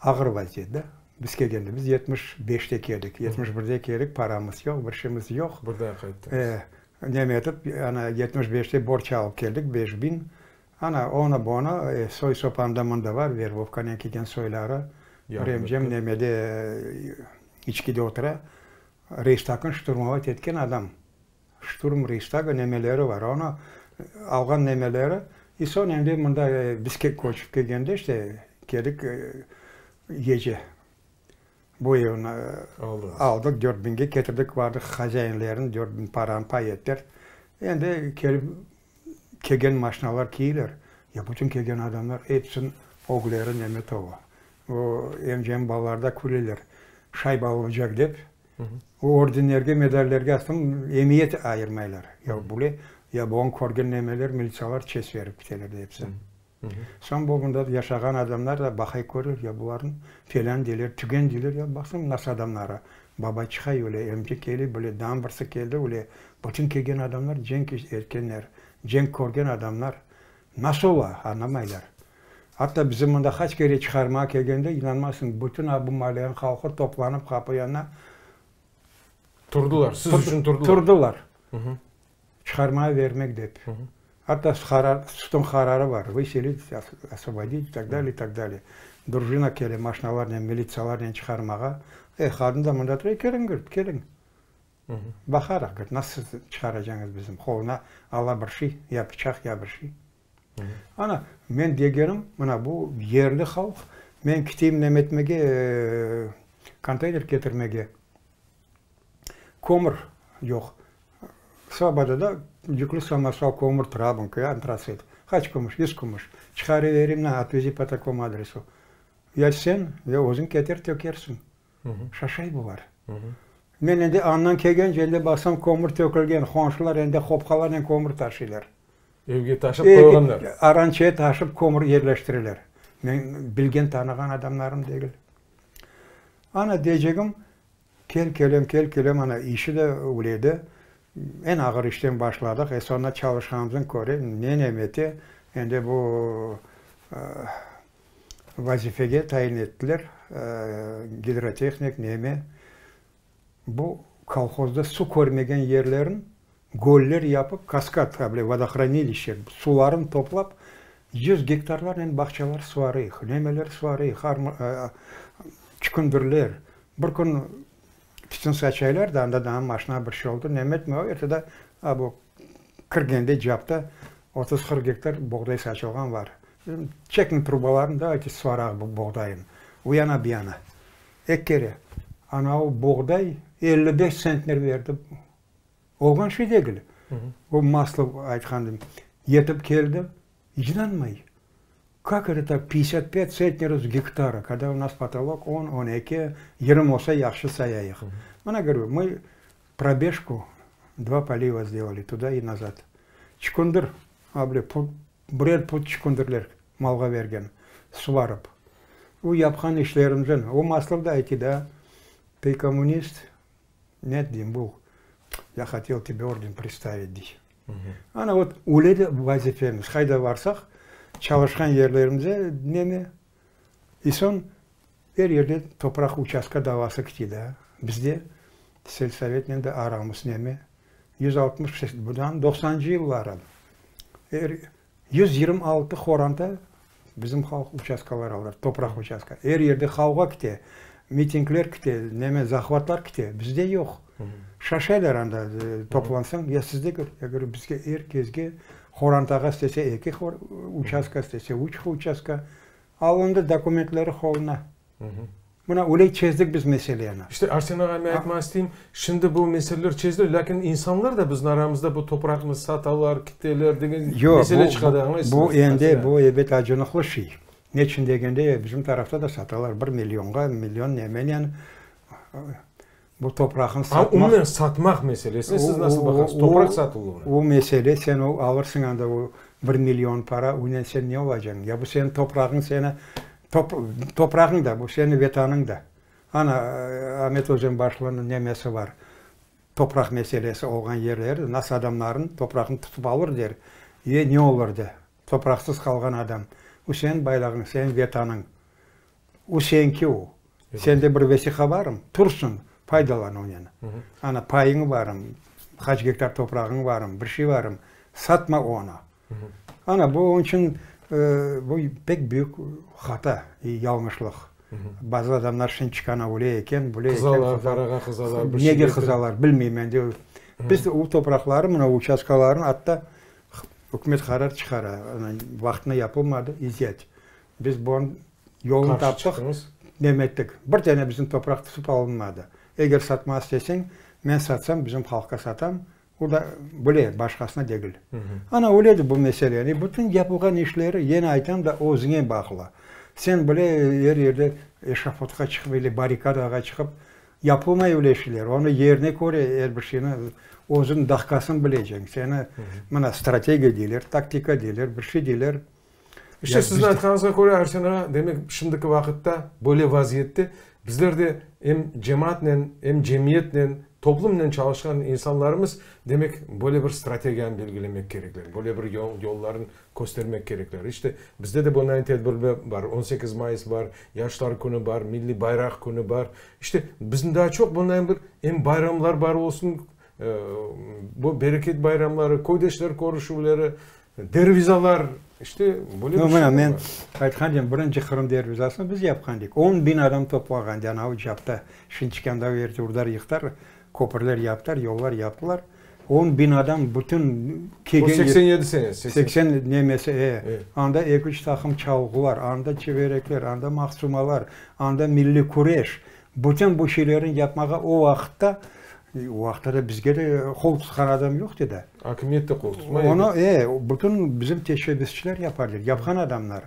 ağır vaziyet da. Biz kelgende, biz 75-te keldik, 71-de keldik, paramız yoq, bir şeyimiz yoq. Bir daa qayttıñız. Neme etip, ana, 75-te borc alıp keldik, 5000. Ana, onı, bunı, soy-sop anda-mında bar, verbovkanen kelgen soyları. Bir emcem nemede, içkide otura, Reyhstagnı şturmovat etken adam. Şturm Reyhstagı nemeleri var, onı alğan nemeleri, i soñ endi mında biz köçip kelgende işte keldik gece bu evni aldıq, 4000-ge ketirdik, bardıq hazainlerini 4000 paranı pay ettiler. Endi kelip kelgen maşinalar kiyler, ya bütün kelgen adamlar episiniñ ögleri neme tolu. O emcemniñ balaları da küleler, şayba olacaq dep, O ordenlerge, medallerge aslında emiyet ayırmaylar. Ya bule, ya buña körgen nemeler, militsiyalar çes berip kiteler de episi. Soñ bu mında yaşağan adamlar da baqay körer, ya bularnıñ felân deyler, tügen deyler, ya baqsañ nasıl adamları. Baba çıqay öyle, emce kele bile, daa birisi keldi öyle. Bütün kelgen adamlar cenk etkenler, cenk körgen adamlar. Nasıl ola, añlamaylar. Atta bizim mında qaç kere çıqarmağa kelgende, inanmazsıñ, bütün a bu malleniñ halqı toplanıp qapı yanına Turdılar, siz içün turdılar. Turdılar. Çıqarmağa vermek dep. Atta sudnıñ qararı bar, vıselit, osvobodit i tak dalее, i tak dalее. Drujina kele maşinalarnen, militsiyalarnen çıqarmağa. E, qadın da mında tura, keliñ, govorit, keliñ. Baqarıq, govorit, nasıl siz çıqaracañız bizim qoluna ala bir şey, ya pıçaq, ya bir şey. Ana, men degenim, mına bu yerli halq, men kiteyim nemetmege, konteyner ketirmege, kömür yoq. Slobodada yüklü samosval kömür tura, bunki antratsit. Qaç kümüş? Yüz kümüş. Çıqarı bereyim, na, otvezi po takomu adresu. Ya sen, ya özüñ keter tökersiñ. Şaşay bular. Men endi andan kelgence, endi baqsam kömür tökülgen, qonşular endi qopqalarnen kömür taşıylar. Evge taşıp qoyğanlar. Arançaya taşıp kömür yerleştireler. Men bilgen, tanığan adamlarım degil. Ana, deycegim, kel kelem, kel kelem, ana, işi de öyle edi. Eñ ağır işten başladıq, e, soñra çalışqanımızdan köre, ne nemete, endi bu Vazifege tayin ettiler, gidrotehnik, neme. Bu kolhozda suv körmegen yerlerin göller yapıp, kaskad, böyle vodohranilişçe, suvların toplap, yüz gektarlarnen bağçalar suvarıyıq, nemeler suvarıyıq, çükündirler. Bir kün tütün saçaylar da, anda daa maşina bir şey oldı, neme etme, ertede a bu kirgende capta 30-40 gektar boğday saçılğan var. Çekiñ trubalarnı, davayte suvaraq bu boğdayın. U yana, bu yana. Eki kere. Anavı boğday 55 tsentner berdi. Olğan şey degil. O Maslov aytqanı yetip keldi, inanmay. Kak eto tak, 55 tsentnerov s gektara, kogda u nas potolok on, on eki, 20 olsa yahşı sayayıq. Mına, govoryu, mı probejku dva poliva sdelali, tuda i nazad. Çukundır, a, Birer pud çükündirler malğa bergen, suvarıp. O yapqan işlerimizden, o Maslov da aytı da, Tı kommunist? Net, deyim, bu, ya hotel tebe orden pristavit, dey. Ana vot, öyle de vazifemiz, qayda barsaq, çalışqan yerlerimize neme, i soñ er yerde topraq uçastka davası kite da, bizde selsovetnen de aramız neme. 160, bundan doqsancı yılları er 126 qoranta bizim halq uçastkalar alır, topraq uçastka. Er yerde qavğa kete, mitingler kete, neme, zahvatlar kete. Bizde yoq. Şaşaylar anda toplansañ, ya sizde kör, ya говорю, bizge er kesge qorantağa istese eki uçastka, istese üç uçastka alındı, dokumentleri qoluna. Mına öyle çezdik biz meseleni. İşte, Arsen ağa, men aytmaq isteyim, şimdi bu meseleler çezildi, lâkin insanlar da bizim aramızda bu topraqnı satalar, kiteler degen mesele çıqadı, añlaysızmı? Yoq, bu endi, bu ebet acınıqlı şey. Neçün degende, bizim tarafta da satalar bir millionğa, million nemenen bu topraqnı satmaq. Umumen satmaq meselesine siz nasıl baqasız, topraq satıluvına? O mesele, sen o alırsıñ anda o bir million para, onen sen ne olacañ? Ya bu seniñ toprağıñ seni Toprağıñ da, bu seniñ Vetanıñ da. Ana, Amet Özenbaşlınıñ nemesi bar, topraq meselesi olğan yerleri, nasıl adamlarnıñ toprağını tutıp alır der, e, ne olur de, topraqsız qalğan adam. Bu seniñ baylağıñ, seniñ Vetanıñ. O señki o. Sende bir vesiqa barmı? Tursın, faydalan onen. Ana, payıñ barmı, qaç gektar toprağıñ barmı, bir şey barmı, satma onı. Ana, bu onıñ içün bu pek büyük hata, yañlışlıq. Bazı adamlar şimdi çıqana öyle eken, böyle eken. Qızalar, parağa qızalar. Bir Nege qızalar, bilmeyim endi. Biz o topraqları, mına uçastkalarnı atta ükümet qarar çıqara, vaqtında yapılmadı, izyat. Biz bunıñ yolunı taptıq, nem ettik. Bir dane bizim topraq tutıp alınmadı. Eger satmaq isteseñ, men satsam, bizim halqqa satam, O da bile, başqasına degil. Ana, öyle de bu mesele. Yani bütün yapılğan işleri, yine aytam da, özüñe bağlı. Sen bile er yerde eşafotqa çıqıp ili barrikadağa çıqıp, yapılmay öyle şeyler. Onı yerine köre er bir şeyni, özüñ daqqasını bileceñ. Seni, mına, strategiya deyler, taktika deyler, bir şey deyler. İşte, siziñ aytqanıñızğa köre, Arsen ağa, demek, şimdiki vaqıtta böyle vaziyette bizler de em cemaatnen, em cemiyetnen, toplumnen çalışqan insanlarımız, demek, böyle bir strategiyanı belgilemek kerekler, böyle bir yol, yollarnı köstermek kerekler. İşte, bizde de bunday tedbirler bar, 18 mayıs bar, Yaşlar künü bar, Milliy bayraq künü bar. İşte, bizim daa çoq bunday bir em bayramlar bar olsun, bu bereket bayramları, köydeşler körüşüvleri, Dervizalar, işte, böyle bir şeyler bar. Men aytqan edim, birinci Qırım dervizasını biz yapqan edik. On biñ adam toplağan edi anav capta. Şinçikanda urdar yıqtar, köpürler yaptılar, yollar yaptılar. On biñ adam bütün kelgen. O 87 senesi. 80 nemesi, e. Anda eki-üç taqım çalğılar, anda çiberekler, anda maqsumalar, anda milliy küreş. Bütün bu şeylerni yapmağa o vaqıtta, o vaqıtta da bizge de qol tutqan adam yoq edi. Akimiyet de qol tutmay edi. Onı, e, bütün bizim teşebbüsçiler yapar edi, yapqan adamlar.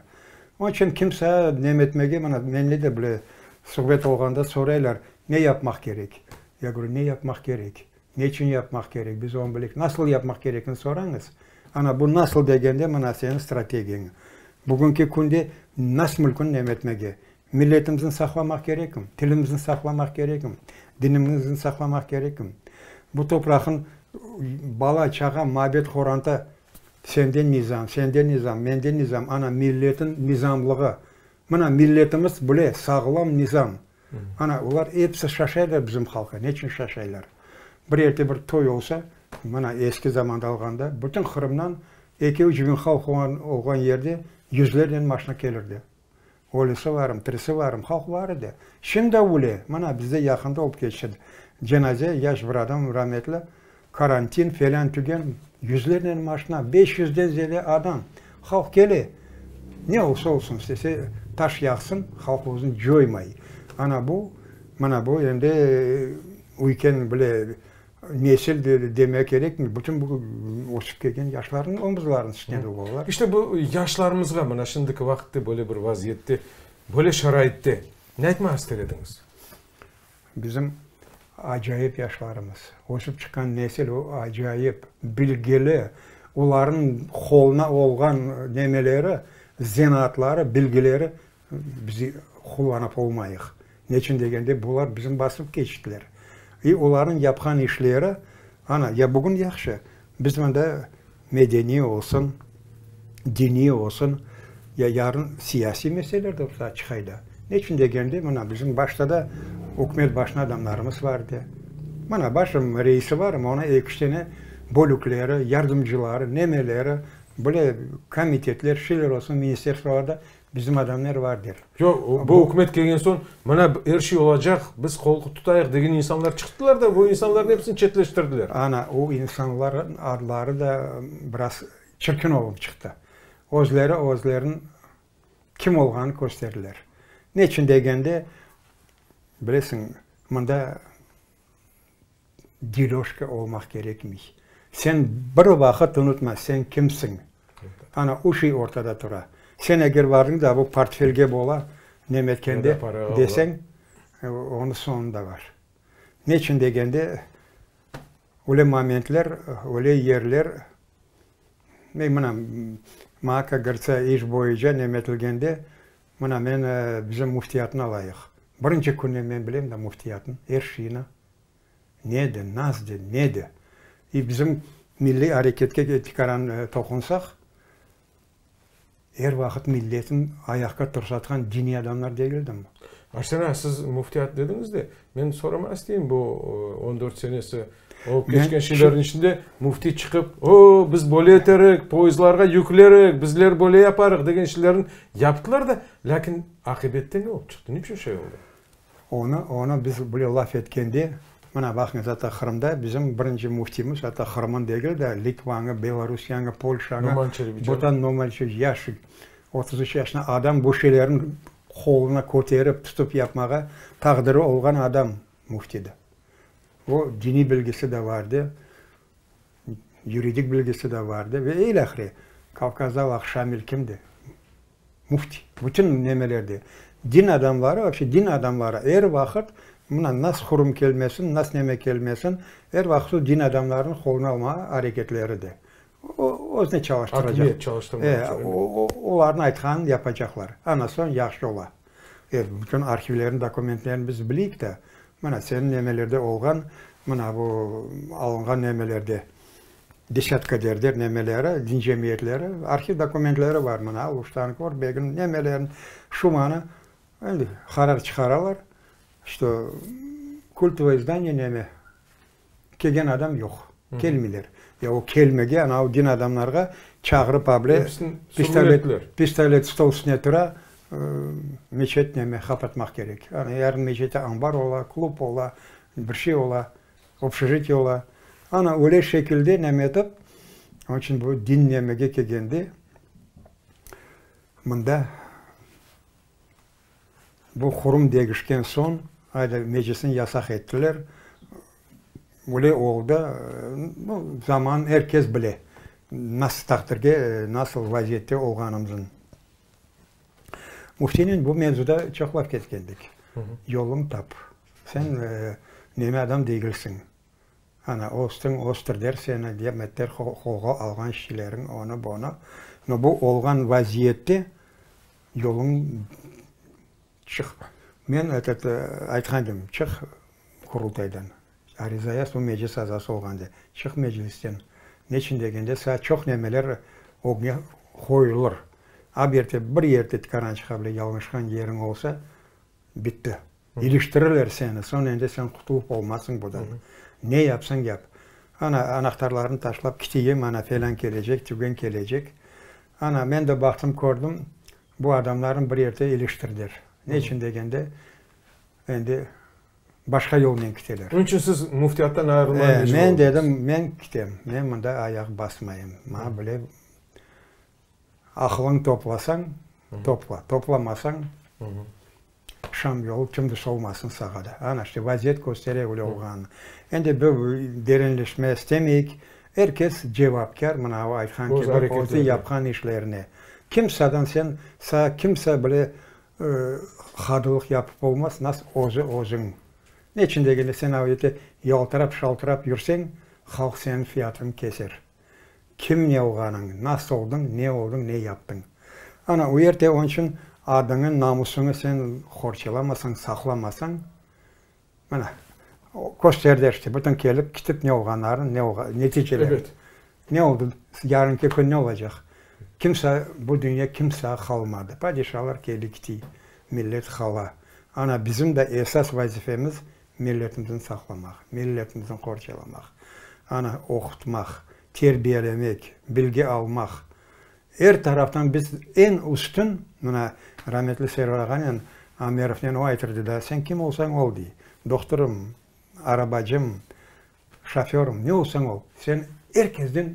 Onıñ içün kimse nem etmege, mına mende de bile suhbet olğanda soraylar, ne yapmaq kerek? Ya говорю, ne yapmaq kerek? Ne içün yapmaq kerek? Biz onı bilek. Nasıl yapmaq kerekini sorañız. Ana, bu nasıl degende, mına seniñ strategiyañ. Bugünki künde nas mülküni nem etmege? Milletimizni saqlamaq kerekim, tilimizni saqlamaq kerekim, dinimizni saqlamaq kerekim. Bu topraqın bala-çağa, mabet, qoranta, sende nizam, sende nizam, mende nizam, ana, milletin nizamlığı. Mına, milletimiz bile sağlam nizam. Ana, olar episi şaşaylar bizim halqqa. Neçün şaşaylar? Bir yerde bir toy olsa, mına, eski zamanda alğanda, bütün Qırımdan eki-üç biñ halq olğan yerde yüzlernen maşina kelirdi. Ölüsi varım, tirisi varım, halq var edi. Şimdi öle. Mına, bizde yaqında olıp keçti. Cenaze, yaş bir adam, rametli, karantin, felân-tügen, yüzlernen maşina, beş yüzden ziyade adam. Halq kele. Ne olsa olsun, istese taş yağsın, halq özüni coymay. Ana bu, mına bu endi üyken bile Nesil demek kerekmi, bütün bu ösüp kelgen yaşlarnıñ omuzlarınıñ üstünde olar. İşte bu yaşlarımızğa mına şimdiki vaqıtta böyle bir vaziyette, böyle şaraitte ne aytmaq ister ediñiz? Bizim acayip yaşlarımız, ösüp çıqqan nesil o acayip, bilgili, olarnıñ qoluna olğan nemeleri, zenaatları, bilgileri biz qullanıp olmayıq. Neçün degende, bular bizim basıp keçtiler. İ olarnıñ yapqan işleri, ana, ya bugün yahşı, biz mında medeniy olsun, diniy olsun, ya yarın siyasiy meseleler de ortağa çıqay da. Neçün degende, mına, bizim başta da ükümet başına adamlarımız bar edi. Mına, başım reisi bar, onıñ eki-üç tane bölükleri, yardımcıları, nemeleri, böyle komitetler, şeyler olsun, ministerstvolarda bizim adamlar var der. Yoq, bu ükümet kelgen soñ, mına, er şey olacaq, biz qol tutayıq degen insanlar çıqtılar da, bu insanlarnıñ episini çetleştirdiler. Ana, o insanlarnıñ adları da biraz çirkin olıp çıqtı. Özleri özleriniñ kim olğanını kösterdiler. Neçün degende, bilesiñ, mında delöjka olmaq kerekmey. Sen bir vaqıt unutma, sen kimsiñ. Ana, o şey ortada tura. Sen eger vardıñ da, bu portfelge bola, nemetkende deseñ, onıñ soñu da bar. Neçün degende, öyle momentler, öyle yerler, men mına, maña, kak govoritsâ, iş boyunca nemetilgende, mına men bizim müftiyatnı alayıq. Birinci künden men bilem da müftiyatnıñ er şeyini, nedi, nasdi, nedi. İ bizim milliy areketke tikaran toqunsaq, Er vaqıt milletni ayaqqa tursatqan diniy adamlar degildimi? Arsen ağa, siz müftiyat dediñiz de, men soramaq isteyim, bu on dört senesi olıp keçken şeylerniñ içinde müfti çıqıp, o, biz böyle eterik, poyezdlarğa yüklerik, bizler böyle yaparıq degen şeylerni yaptılar da, lâkin aqibette ne olıp çıqtı, niçün şey oldı? Onı, onı biz böyle laf etkende, mına baqıñız, atta Qırımda bizim birinci müftimiz, atta Qırımın degil de, Litvanı, Belorusiyanı, Polşanı, Noman Çelebicihan. butan Noman Çelebicihan, yaşı 33 yaşında adam bu şeylerni qoluna köterip, tutıp yapmağa taqdiri olğan adam müftidir. O, diniy bilgisi de vardı, yuridik bilgisi de vardı ve ilâhre. Kavkazda laf Şamil kimdi? Müfti. Bütün nemelerde. Din adamları, vapşe din adamları er vaqıt, mına nas qurum kelmesin, nas neme kelmesin, er vaqıt o din adamlarınıñ qoluna almağa areketleri de. O, özüne çalıştıracaq. Akimiyet çalıştırmaq içün. E, olarnıñ aytqanını yapacaqlar. Ana soñ yahşı ola. E, bütün arhivlerniñ dokumentlerini biz bileyik de, mına seniñ nemelerde olğan, mına bu alınğan nemelerde. Desâtka derler nemeleri, din cemiyetleri, arhiv dokumentleri bar, mına, Aluştanıñ, Körbegniñ, nemelerniñ, Şumanı, endi qarar çıqaralar, çto kultovoye zdaniye neme, kelgen adam yoq, kelmeyler. Ya o kelmege, anavı din adamlarğa çağırıp able, pistolet, pistolet stol üstüne tura, meçet neme, qapatmaq kerek. Ana yarın meçette ambar ola, klub ola, bir şey ola. Obşejitiye ola. Ana, öyle şekilde neme etip, onıñ içün bu din nemege kelgende, mında bu qurum degişken soñ, ayda meclisni yasaq ettiler, öyle oldı, bu zaman er kes bile, nasıl taqdirge, nasıl vaziyette olğanımıznı. Müftinen bu mevzuda çoq laf ketkendik. Yoluñ tap. Sen neme adam degilsiñ. Ana, östiñ, östirler seni, demetler, qolğa alğan şişeleriñ, onı, bunı. No, bu olğan vaziyette yoluñ çıq. Men, etot, aytqan edim, çıq Qurultaydan. Ariza yaz, bu meclis azası olğanda. Çıq meclisten. Neçün degende, saat çoq nemeler ögüñe qoyulır. A bir yerde, bir yerde tikaran çıqa bile, yañlışqan yeriñ olsa, bitti. İliştirirler seni, soñ endi sen qutulıp olmazsıñ budan. Ne yapsañ yap. Ana, anahtarlarnı taşlap kiteyim, ana, felân kelecek, tügen kelecek. Ana, men de baqtım, kördim, bu adamlarnı bir yerde iliştirdiler. Neçün degende, endi başqa yolnen kiteler. Onıñ içün siz müftiyattan ayırılmağa mecbur Men oldunız. dedim, men kitem, men mında ayaq basmayım. Maña bile aqılıñ toplasañ, topla, toplamasañ, Şam yolu tümdüz olmasın sağa da. Ana işte vaziyet köstere öyle olğanını. Endi bu derinleşme istemeyik. Er kes cevapkâr, mına o aytqan kibi, özü yapqan işlerine. Kimsadan sen, sağa kimse bile qadılıq yapıp olmaz, nas özü özüñ. Neçün degende sen avdette yaltırap-şaltırap yürseñ, halq seniñ fiyatıñı keser. Kim ne olğanıñ, nasıl oldıñ, ne oldıñ, ne yaptıñ. Ana, o yerde onıñ içün adıñı, namusıñı sen qorçalamasañ, saqlamasañ, mına, kösterdi işte, bütün kelip kitip ne olğanlarını, ne olğan, neticeleri. Ebet. Ne oldı, yarınki kün ne olacaq? Kimse, bu dünya kimsege qalmadı. Padişalar keldi kiti, millet qala. Ana, bizim de esas vazifemiz. Milletimizni saqlamaq, milletimizni qorçalamaq, ana, oqutmaq, terbiyelemek, bilgi almaq. Er taraftan biz eñ üstün, mına, rametli Server ağanen, Amerovnen o aytırdı da, sen kim olsañ ol, dey, dohturım, arabacım, şoförım, ne olsañ ol, sen er kesden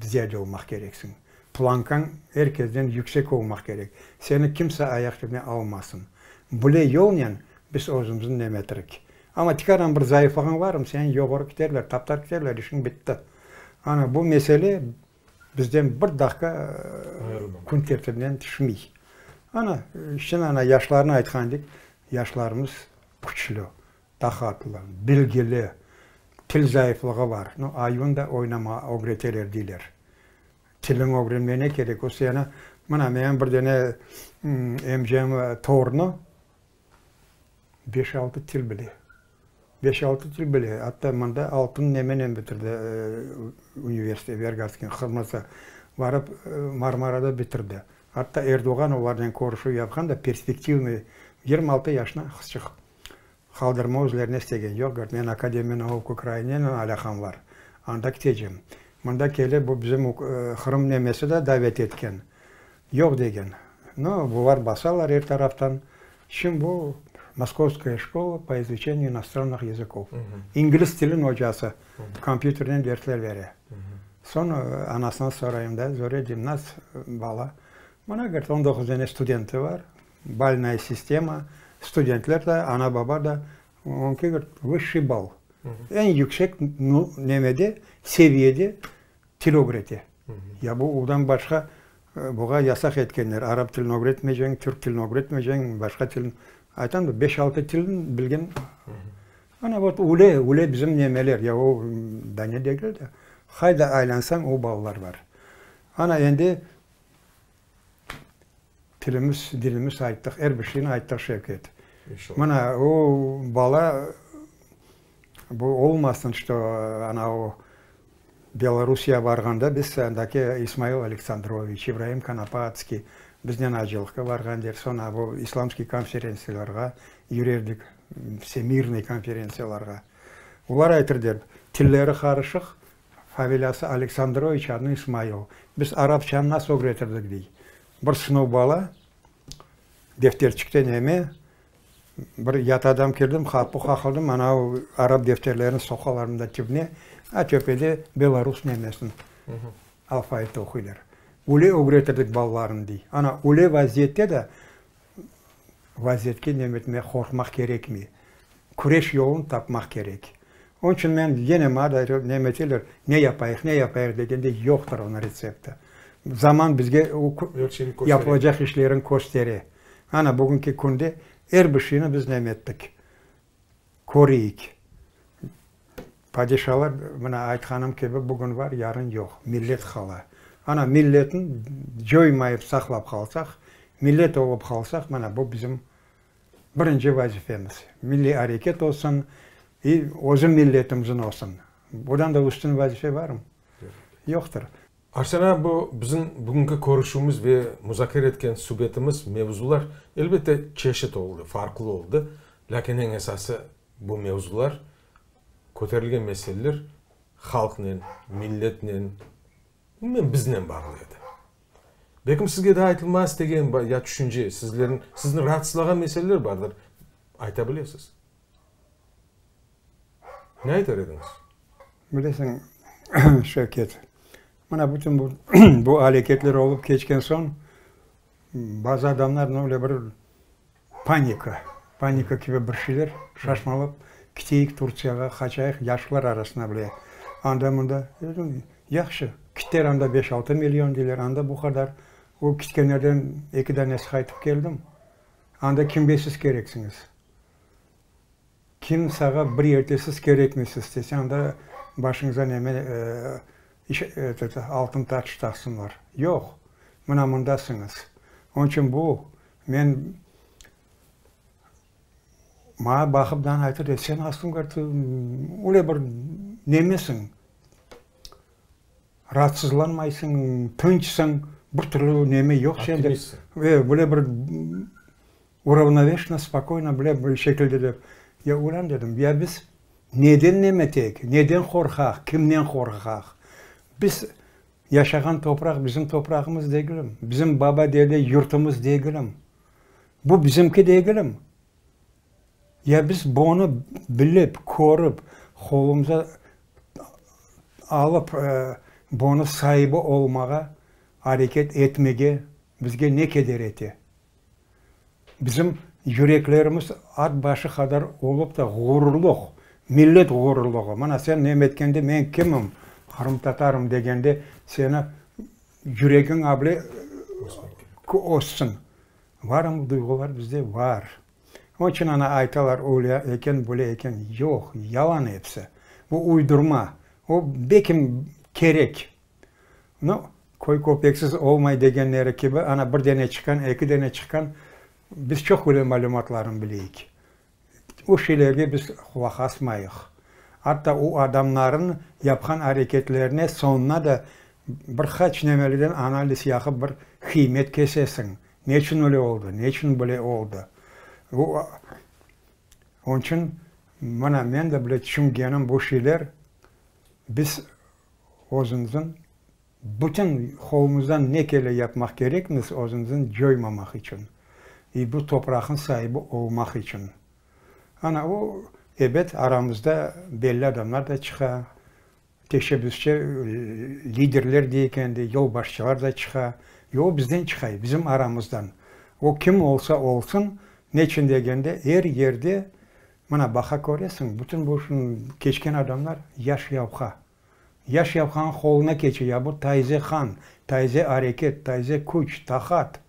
ziyade olmaq kereksiñ. Plankañ er kesden yüksek olmaq kerek. Seni kimse ayaq tübüne almasın. Bule yolnen biz özümizni nemetirik. Amma tikaran bir zayıflığıñ varmı, seni yoğurıp kiterler, taptar kiterler, işiñ bitti. Ana, bu mesele bizden bir daqqa kün tertibinden tüşmey. Ana, şimdi ana yaşlarnı aytqan edik, yaşlarımız küçlü. Taqatlı, bilgili, til zayıflığı bar. No, ayun da oynama ögreteler deyler. Tilin ögrenmege ne kerek? O seni, mına, menim bir dene emcem torunı beş-altı til bile. Beş-altı til bile. Atta mında altın nemenen bitirdi universitet, Vergatskiy, Qırmızı. Barıp Marmarada bitirdi. Atta Erdoğan olarnen körüşüv yapqan da, perspektivnıy, 26 yaşına qızçıq. Qaldırma özlerine istegen yoq, govorit, men Akademiya nauk Ukrainenen alâqam bar, anda kitecem. Mında kele bu bizim Qırım nemesi de davet etken, yoq degen. No, bular basalar er taraftan. Şimdi bu Moskovskaya şkola po izuçeniyu inostrannıh yazıkov. İngliz tilin ocası, kompyuternen dersler bere. Soñ anasından sorayım da, Zore deyim, nas bala? Mına, govorit, on doquz dane studenti bar. Ballnaya sistema, studentler de, ana-baba da, onıñki bir vısşiy ball. Eñ yüksek nemede, seviyede til ögrete. Ya bu ondan başqa buğa yasaq etkenler, arap tilini ögretmeyceñ, türk tilini ögretmeyceñ, başqa tilni. Aytam da, beş-altı tilni bilgen. Ana vot öyle, öyle bizim nemeler, ya o dane degil de, qayda aylansañ o ballar bar. Ana endi Tilimiz, dilimiz ayttıq, er bir şeyni ayttıq, Şevket. Mına, o bala, bu olmasın, çto ana o Belorussiya barğanda biz andaki İsmail Aleksandroviç, İbraim Konopatskiy biznen acılıqqa barğan der, soñ bu islamskiy konferentsiyalarğa yürerdik, vsemirnıy konferentsiyalarğa. Olar aytır der, tilleri qarışıq, Familiyası Aleksandroviç, adı İsmail. Biz arapçanı nasıl ögretirdik, dey. Bir sınıf bala, defterçikte neme, bir yat adam keldim, qapu qaqıldım, ana o arap defterlerini soqalar mında tübüne, a töpede belarus nemesini, alfavit oquylar. Öyle ögretirdik balalarnı, dey. Ana öyle vaziyette de vaziyetke nemetmege qorqmaq kerekmey. Küreş yolun tapmaq kerek. Onıñ içün men yine maña da nemeteler, ne yapayıq, ne yapayıq degende yoqtır onıñ retsepti. Zaman bizge yapılacaq işlerin köstere. Ana, bugünki künde er bir şeyni biz nemettik, köreyik. Padişalar, mına aytqanım kibi, bugün bar, yarın yoq. Millet qala. Ana, milletni coymayıp saqlap qalsaq, millet olıp qalsaq, mana bu bizim Birinci vazifemiz, milliy areket olsun i özü milletimizin olsun. Budan da üstün vazife barmı? Yoqtır. Arsen ağa, bu bizim bugünki körüşüvimiz ve muzakere etken subetimiz, mevzular, elbette, çeşit oldı, farqlı oldı. Lâkin eñ esası, bu mevzular, köterilgen meseleler halqnen, milletnen, Umumen biznen bağlı edi. Belkim sizge daa aytılmaz istegen ya tüşünce, sizlerniñ, sizni raatsızlağan meseleler bardır, ayta bilesiz. Ne aytar ediñiz? Bilesiñ, Şevket, mına bütün bu, bu aleketler olıp keçken soñ, bazı adamlar öyle bir panika, panika kibi bir şeyler, şaşmalap, kiteyik Turtsiyağa, qaçayıq, yaşlar arasında bile, anda-mında. Dedim, yahşı, kiter anda beş-altı million deyler, anda bu qadar. O kitkenlerden eki danesi qaytıp keldim. Anda kimge siz kereksiñiz? Kim sağa bir yerde siz kerekmeysiz dese, anda başıñıza neme, iş, altın taç taqsınlar. Yoq, mına mındasıñız. Onıñ içün bu, men, maña baqıp da aytır edi, sen aslında, öyle bir nemesiñ, raatsızlanmaysıñ, tınçsıñ, bir türlü neme yoq sende. Optimistsin. Böyle bir uravnoveşenno, spokoyno, bile bir şekilde dep. Ya, ulan, dedim, ya biz neden nemeteyik, neden qorqaq, kimden qorqaq? Biz yaşağan topraq bizim toprağımız degilim, bizim baba-dede yurtumız degilim, bu bizimki degilim. Ya biz bunı bilip, körip, qolumıza alıp, bunı saibi olmağa areket etmege bizge ne keder ete? Bizim yüreklerimiz at başı qadar olıp da ğururluq, millet ğururluğı, mına sen nem etkende men kimim, qırımtatarım degende seni yüregiñ able össün. Varmı bu duyğular bizde? Var. Onıñ içün ana aytalar öyle eken, böyle eken. Yoq, yalan episi. Bu uydurma. O bekim kerek. Nu, köy köpeksiz olmay degenleri kibi, ana bir dene çıqqan, eki dene çıqqan, biz çoq öyle malümatlarnı bileyik. O şeylerge biz qulaq asmayıq. Atta o adamların yapqan areketlerine soñuna da bir qaç nemelerden analiz yaqıp bir qıymet kesesiñ. Neçün öyle oldı, neçün böyle oldı? O, onıñ içün mına men de bile tüşüngenim bu şeyler, biz özümizniñ bütün qolumızdan ne kele yapmaq kerekmiz özümizniñ coymamaq içün i bu topraqnıñ saibi olmaq içün. Ana o, ebet, aramızda belli adamlar da çıqa, teşebbüsçi liderler dey ekendi, yolbaşçılar da çıqa. I o bizden çıqay, bizim aramızdan. O kim olsa olsun, neçün degende, er yerde, mına baqa köresiñ, bütün bu keçken adamlar yaş yavqa. Yaş yavqanıñ qoluna keçe, ya bu tayze qan, tayze areket, tayze küç, taqat.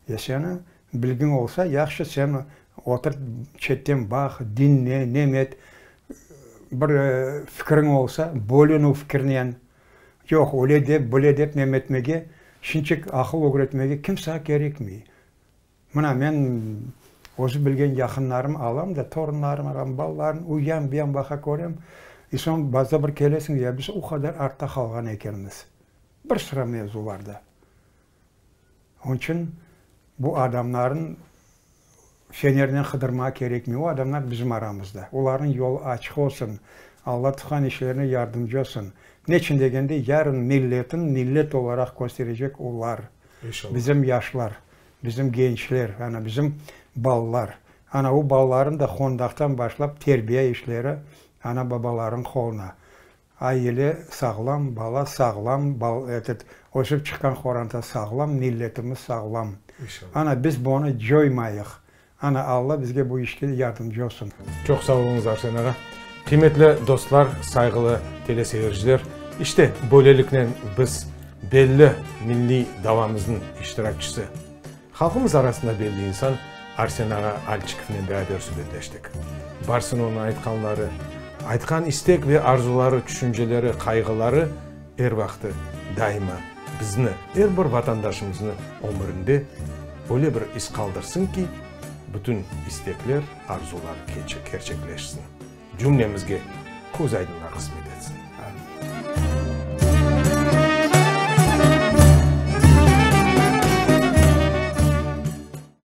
Ya seni bilgiñ olsa, yahşı, sen otur çetten baq, diñle, nem et, bir fikiriñ olsa, bölün o fikirnen. Yoq, öyle dep, böyle dep nem etmege, şinçik aqıl ögretmege kimsege kerekmey. Mına, men özü bilgen yaqınlarım alam da, torunlarım alam, balalarım, u yan, bu yan baqa körem. I soñ bazıda bir kelesiñ, ya biz o qadar artta qalğan ekenmiz. Bir sıra mevzularda. Onıñ içün bu adamların fenernen qıdırmağa kerekmey. O adamlar bizim aramızda. Olarnıñ yolu açıq olsun, Alla tutqan işlerine yardımcı olsun. Neçün degende, yarın milletin millet olaraq kösterecek olar. Bizim yaşlar, bizim gençler, ana bizim balalar. Ana o balaların da hondaqtan başlap terbiye işleri ana-babaların qoluna. Aile sağlam, bala sağlam, etet, ösüp çıqqan qoranta sağlam, milletimiz sağlam. Ana biz bunı coymayıq. Ana Alla bizge bu işke yardımcı olsun. Çoq sağ oluñız, Arsen ağa. Qıymetli dostlar, sayğılı teleseyirciler, işte, böyleliknen biz belli milliy davamıznıñ iştirakçisi, halqımız arasında belli insan Arsen ağa Alçikovnen beraber subetleştik. Barsın onıñ aytqanları, aytqan istek ve arzuları, tüşünceleri, qayğıları er vaqtı, daima bizni, er bir vatandaşımıznı ömürinde öyle bir iz qaldırsın ki, bütün istekler, arzular kerçekleşsin. Cümlemizge köz aydınlar qısmet etsin.